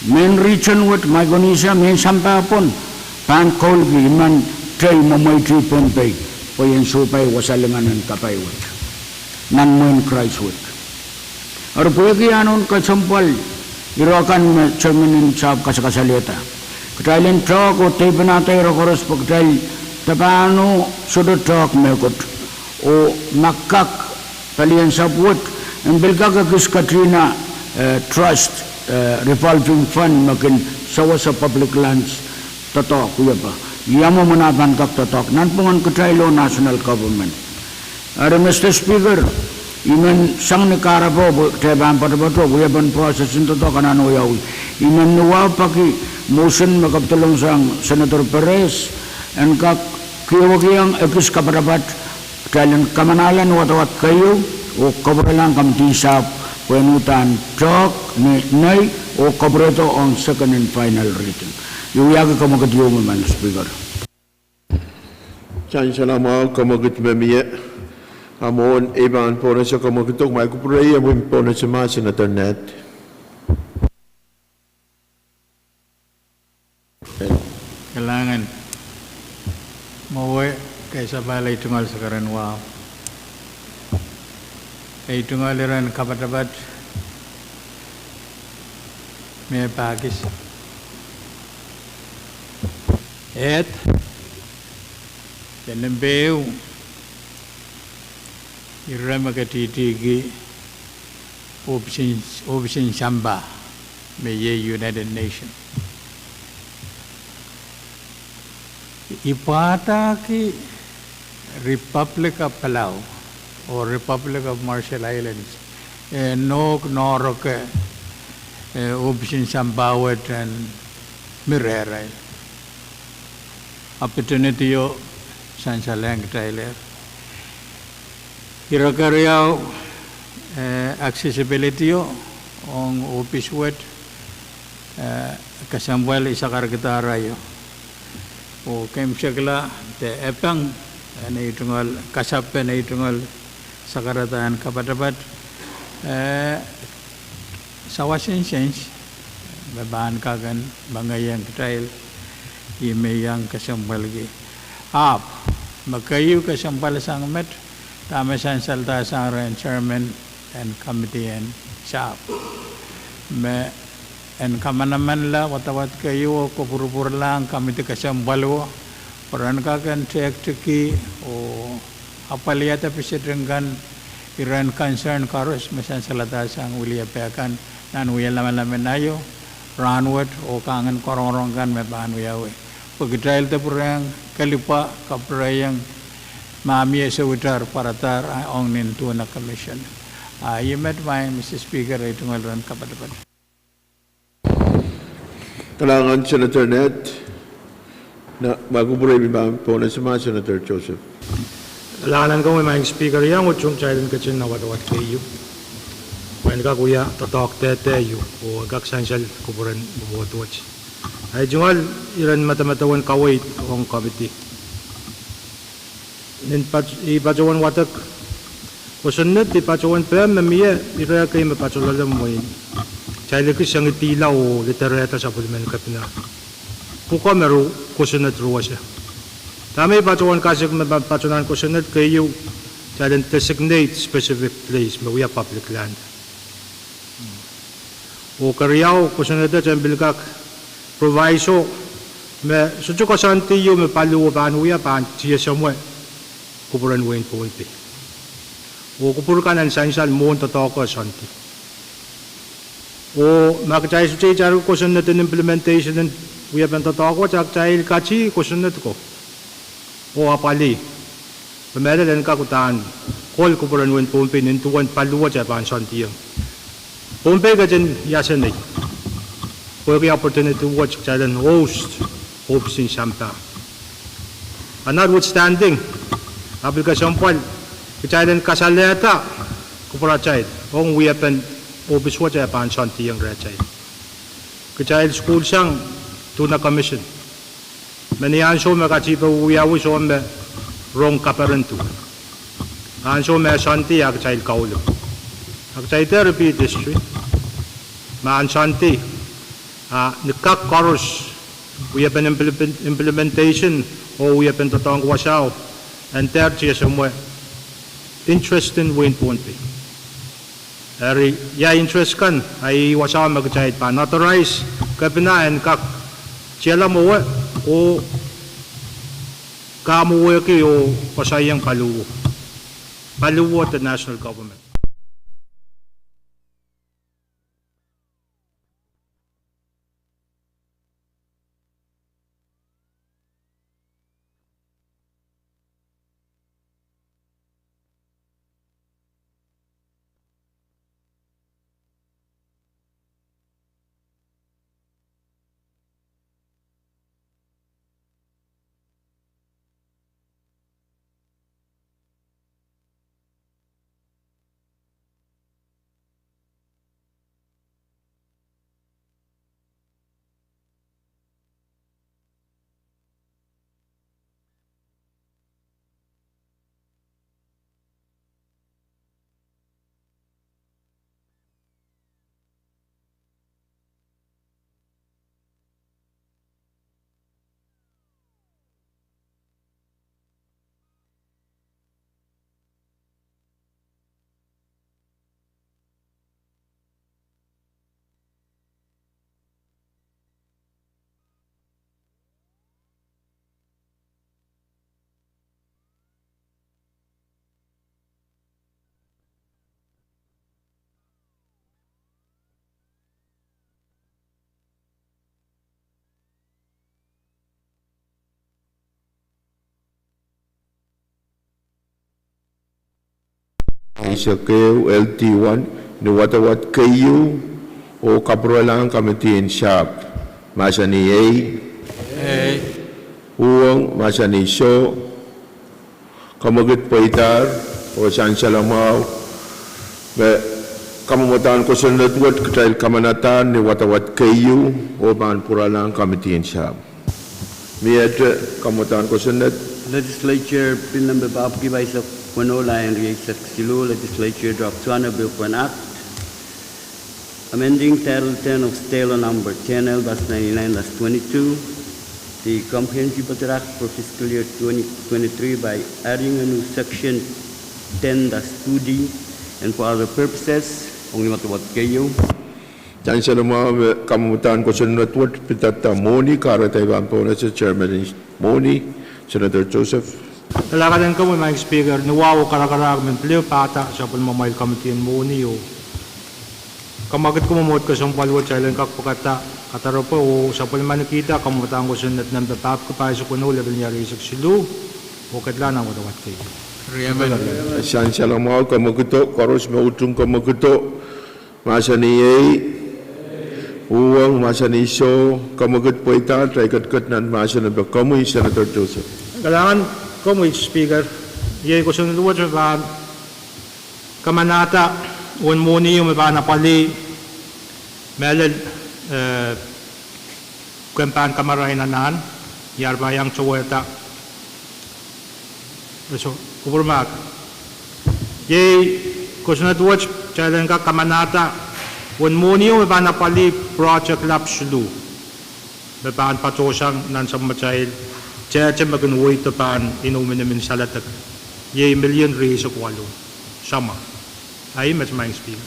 mehn region wet, Micronesia, mehn sampah pwon, pahn koulki I men tei mwemweiti Pohnpei, pwe I en sohpai wasa lingan en kapai wet nan mwehin Krais wet. Eri pwehki a nohn kesempwal, ire kan me chairman en sahpw kasakasalehda, kitail en tehk oh deipenada ire koaros pwe kitail tapahno sohte tehk mehkot, oh ma kak, palien sahpw wet en pil kak ekis katihna, eh, trust, eh, revolving fund me kin sewese public lands doadoahk wiepe. Ia mwomwen a pahn kak doadoahk nanpwungen kitail oh national government. Eri Mister Speaker, I men sang ni kahrepe pwe kitail pahn poatopoat oh wiepen process en doadoahk anahne wiawi. I men ni wahu peki motion me kapidolong sang Senator Perez, en kak kiewikiong ekis kapatapat, kitail en kamanahla ni wadawad keieu, oh kapwurelahng committee sahpw pwehn uhdahn tehk ni nei, oh kapwurehdo ong second and final reading. I wiahki kamwekid ieu, Madam Speaker. Sansal mwahu, kamwekid me mie. A mwohn ei pahn pohnese kamwekid, kumwail kupwure, ih me pohnese mahs, Senator Ned. Kalahngan. Mwowe, keisapahl ei tungoal sakaradahn wahu. Ei tungoal iren kapatapat, me pahkis. Ehd, de nempe ehu, ire me ketihtihki ohpis en, ohpis en sampah me iei United Nations. I pwahdahki Republic of Palau oh Republic of Marshall Islands, eh, nohk noahrok, eh, ohpis en sampah wet en mi rehrail. Opportunity o sansalehng kitailehr. Ire keriau, eh, accessibility o ong ohpis wet, eh, kesempwal isakarkihda arail o. Oh keimwseklahng de epeng, eh, nei tungoal, kasap nei tungoal sakarada en kapatapat, eh, sawas en sens, me pahn kak en mengeiong kitail, ih me I iang kesempwalki. Ahpw, me keieu kesempwal sang met, dahme sansalda sang rehn chairman en committee en sahpw. Me en kamanamanla wadawad keieu oh kupwurupwurlahng committee kesempwal o, pwe ren kak en tehteki oh apwaliada position kan, iren concern koaros me sansalada sang wiliape kan, nan wia lamalam en aio, rahnwet oh kahngen korongorong kan me pahn wiawi. Pwe kitail de pwurehng kelipwa, kapwurehiong ma mie souitar pwaradahr, ah, ong nin duwen commission. Ah, ih met maing Mister Speaker, ei tungoal ren kapatapat. Kalahngan Senator Ned, na, ma kupwure pahn pwonese ma Senator Joseph. Kalahngan komwi maing Speaker, iang utung kitail en ketin wadawad keieu. Pwe en kak wia doadoahk dehde ieu, oh en kak sansal kupwuren mwomwohd wet. Ei tungoal iren madamadau en kaweid ong committee. Nin pat, I patohwan wadek kosonned, I patohwan pehm me mie ire kei me patohwan loalomw mwein kitail ekis sangidihla oh lederehda sapwellimen kepina pwuko me ru-, kosonned ruwese. Dahme I patohwan kasik me pa-, patohwan kosonned keieu, kitail en designate specific place me wia public land. Oh keriau, kosonned wet en pil kak proviso me sohte koasoandi ieu me paliu o pahn wia pahn tiesemwe kupwuren wehin Pohnpei. Oh kupwur kan en sansal mwohn doadoahk koasoandi. Oh ma kitail sohte itarki kosonned en implementation en wiepen doadoahk wet, a kitail kati kosonned ko oh apwalih. Pwe mehlel en kak uhdahn kol kupwuren wehin Pohnpei nin duwen paliu wet e pahn soandiong. Pohnpei ketin iasenei pwehki opportunity wet kitail en host ohpis en sampah. A notwithstanding, a pil kesempwal kitail en kasalehda kupwuratail ong wiepen ohpis wet e pahn soandiong rehtail. Kitail sukuhlsang Tuna Commission me ni ansou me katihpe wiawi soh me rong kaperen duwe, ansou me soandi a kitail kaulim. A kitail dehr repeat history. Ma soandi, a ni kak koaros, wiepen implement-, implementation oh wiepen doadoahngki wasao en dehr tiesemwe interest en wehin Pohnpei. Eri ia interest kan, a ih wasao me kitail pahn authorize kepina en kak tiahla mwowe oh kamwowehki oh koasoaiong paliu, paliu de national government. eisek ehu, L T one, ni wadawad keieu, oh kapwurelahng komiti en sahpw. Mahsanih ei. Ei. Uhwong, mahsanih soh. Kamwekid pweidahr, oh sansal mwahu me kamwadahn kosonned wet kitail kamanadahr ni wadawad keieu, oh pahn pwuralahng komiti en sahpw. Miehte kamwadahn kosonned. Legislature Bill Number pahpwiki pahisek weneu, lain rieisek siluh, Legislature Draft Two Hundred Bill for an Act amending Title ten of State Law Number ten L dash ninety-nine dash twenty-two, the Comprehensive Budget Act for fiscal year twenty twenty-three by adding a new section ten dash two D and for other purposes, ong ni wadawad keieu. Sansal mwahu me kamwadahn kosonned wet pidada mwohni, kahrehda I pahn pohnese chairman en mwohni, Senator Joseph. Kalahngan en komwi Madam Speaker, ni wahu oh karakarahk men pil pahda sapwellimamwail komiti en mwohni oh kamwekid ko me mwohd kesempwal wet kitail en kak pwekada kadarope oh sapwellimanikihda kamwadahn kosonned nempe pahpwiki pahisek weneu, lepin rieisek siluh, oh kedlahng nan wadawad keieu. Sansal mwahu, kamwekido, koaros me utung kamwekido, mahsanih ei. Uhwong, mahsanih soh. Kamwekid pweidahr, kitail ketiket nan mahsen en pahn komwi Senator Joseph. Kalahngan komwi Speaker, iei kosonned wet me pahn kamanada uwen mwohni ieu me pahn apwalih mehlel, eh, kemp en kamarain anahn, iar pahn iang towehda. Iei kosonned wet kitail en kak kamanada uwen mwohni ieu me pahn apwalih project lap siluh me pahn patohsang nan sapwellimatail tehte me kin wehi de pahn inou minimin saledek, iei million rieisek waluh. Samwa. Ahi met Madam Speaker.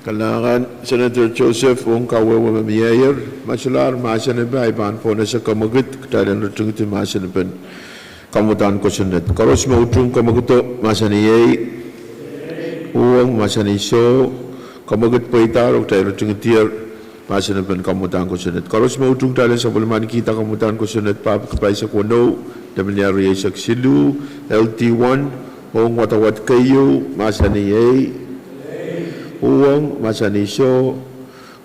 Kalahngan Senator Joseph ong kawehwe me mieier. Ma solahr mahsen en pahn, I pahn pohnese kamwekid kitail en ritingidi mahsen en pahn kamwadahn kosonned. Koaros me utung kamwekido, mahsanih ei. Uhwong, mahsanih soh. Kamwekid pweidahr oh kitail ritingidier mahsen en pahn kamwadahn kosonned. Koaros me utung kitail en sapwellimanikihda kamwadahn kosonned pahpwiki pahisek weneu, lepin rieisek siluh, L T one, ong wadawad keieu, mahsanih ei. Uhwong, mahsanih soh.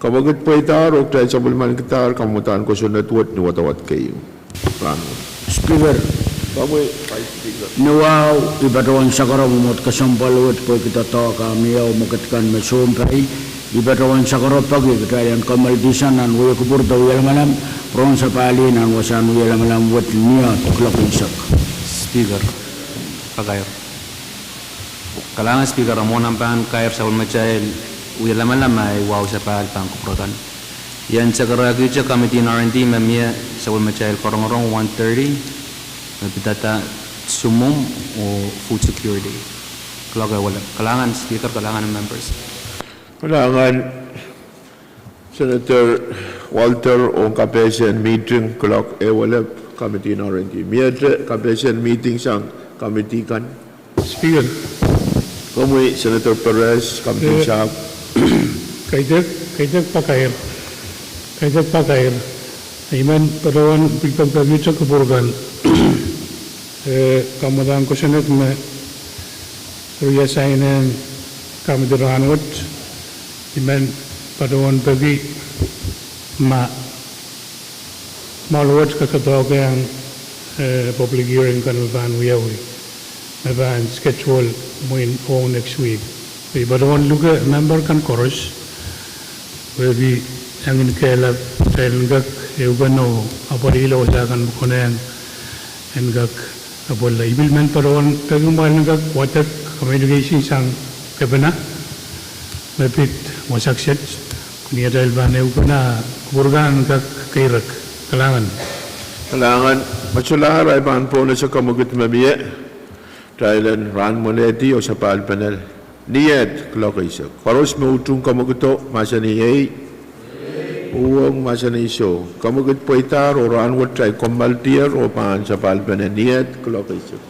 Kamwekid pweidahr oh kitail sapwellimanikidahr kamwadahn kosonned wet ni wadawad keieu. Speaker, ni wahu I patohwan sakaro me mwohd kesempwal wet pwehki doadoahk ah mie oh mwekid kan me sounpai. I patohwan sakaro peki kitail en kamehlelehda nan wia kupwur de wia lamalam, pwurehng sapahl nan wasahn wia lamalam wet ni at kuloak eisek. Speaker, pakair. Kalahngan Speaker, mwohn ahmw pahn kair sapwellimatail wia lamalam, ahi wahu sapahl pahn kupwur akan. I en sakarkihte committee en R and D me mie sapwellimatail korongorong one thirty, me pidada sumwum oh food security. Kuloak ehu welep. Kalahngan Speaker, kalahngan members. Kalahngan Senator Walter ong kapehsen meeting kuloak ehu welep, committee en R and D. Miehte kapehsen meeting sang committee kan. Speaker. Komwi Senator Perez, committee sahpw. Kaidehk, kaidehk pakair. Kaidehk pakair. I men patohwan pil pekipekihte kupwur kan, eh, kamwadahn kosonned me reassign-ehng committee rahnwet. I men patohwan peki ma mwoal wet kadoadoahk ong, eh, public hearing kan me pahn wiawi, me pahn schedule mwein ong next week. I patohwan luke member kan koaros pwehki e ngehn kehlail kitail en kak ehukeno apwalihla wasa kan me konehng en kak apwalihla. I pil men patohwan peki kumwail en kak wadek communication sang kepina me pid wasa kiset, ni atail pahn ehukeno kupwur kan en kak keirek. Kalahngan. Kalahngan. Ma solahr ahi pahn pohnese kamwekid me mie. Kitail en rahn mwenehdi oh sapahl pene ni at kuloak eisek. Koaros me utung kamwekido, mahsanih ei. Uhwong, mahsanih soh. Kamwekid pweidahr oh rahnwet kitail kommoaldier oh pahn sapahl pene ni at kuloak eisek.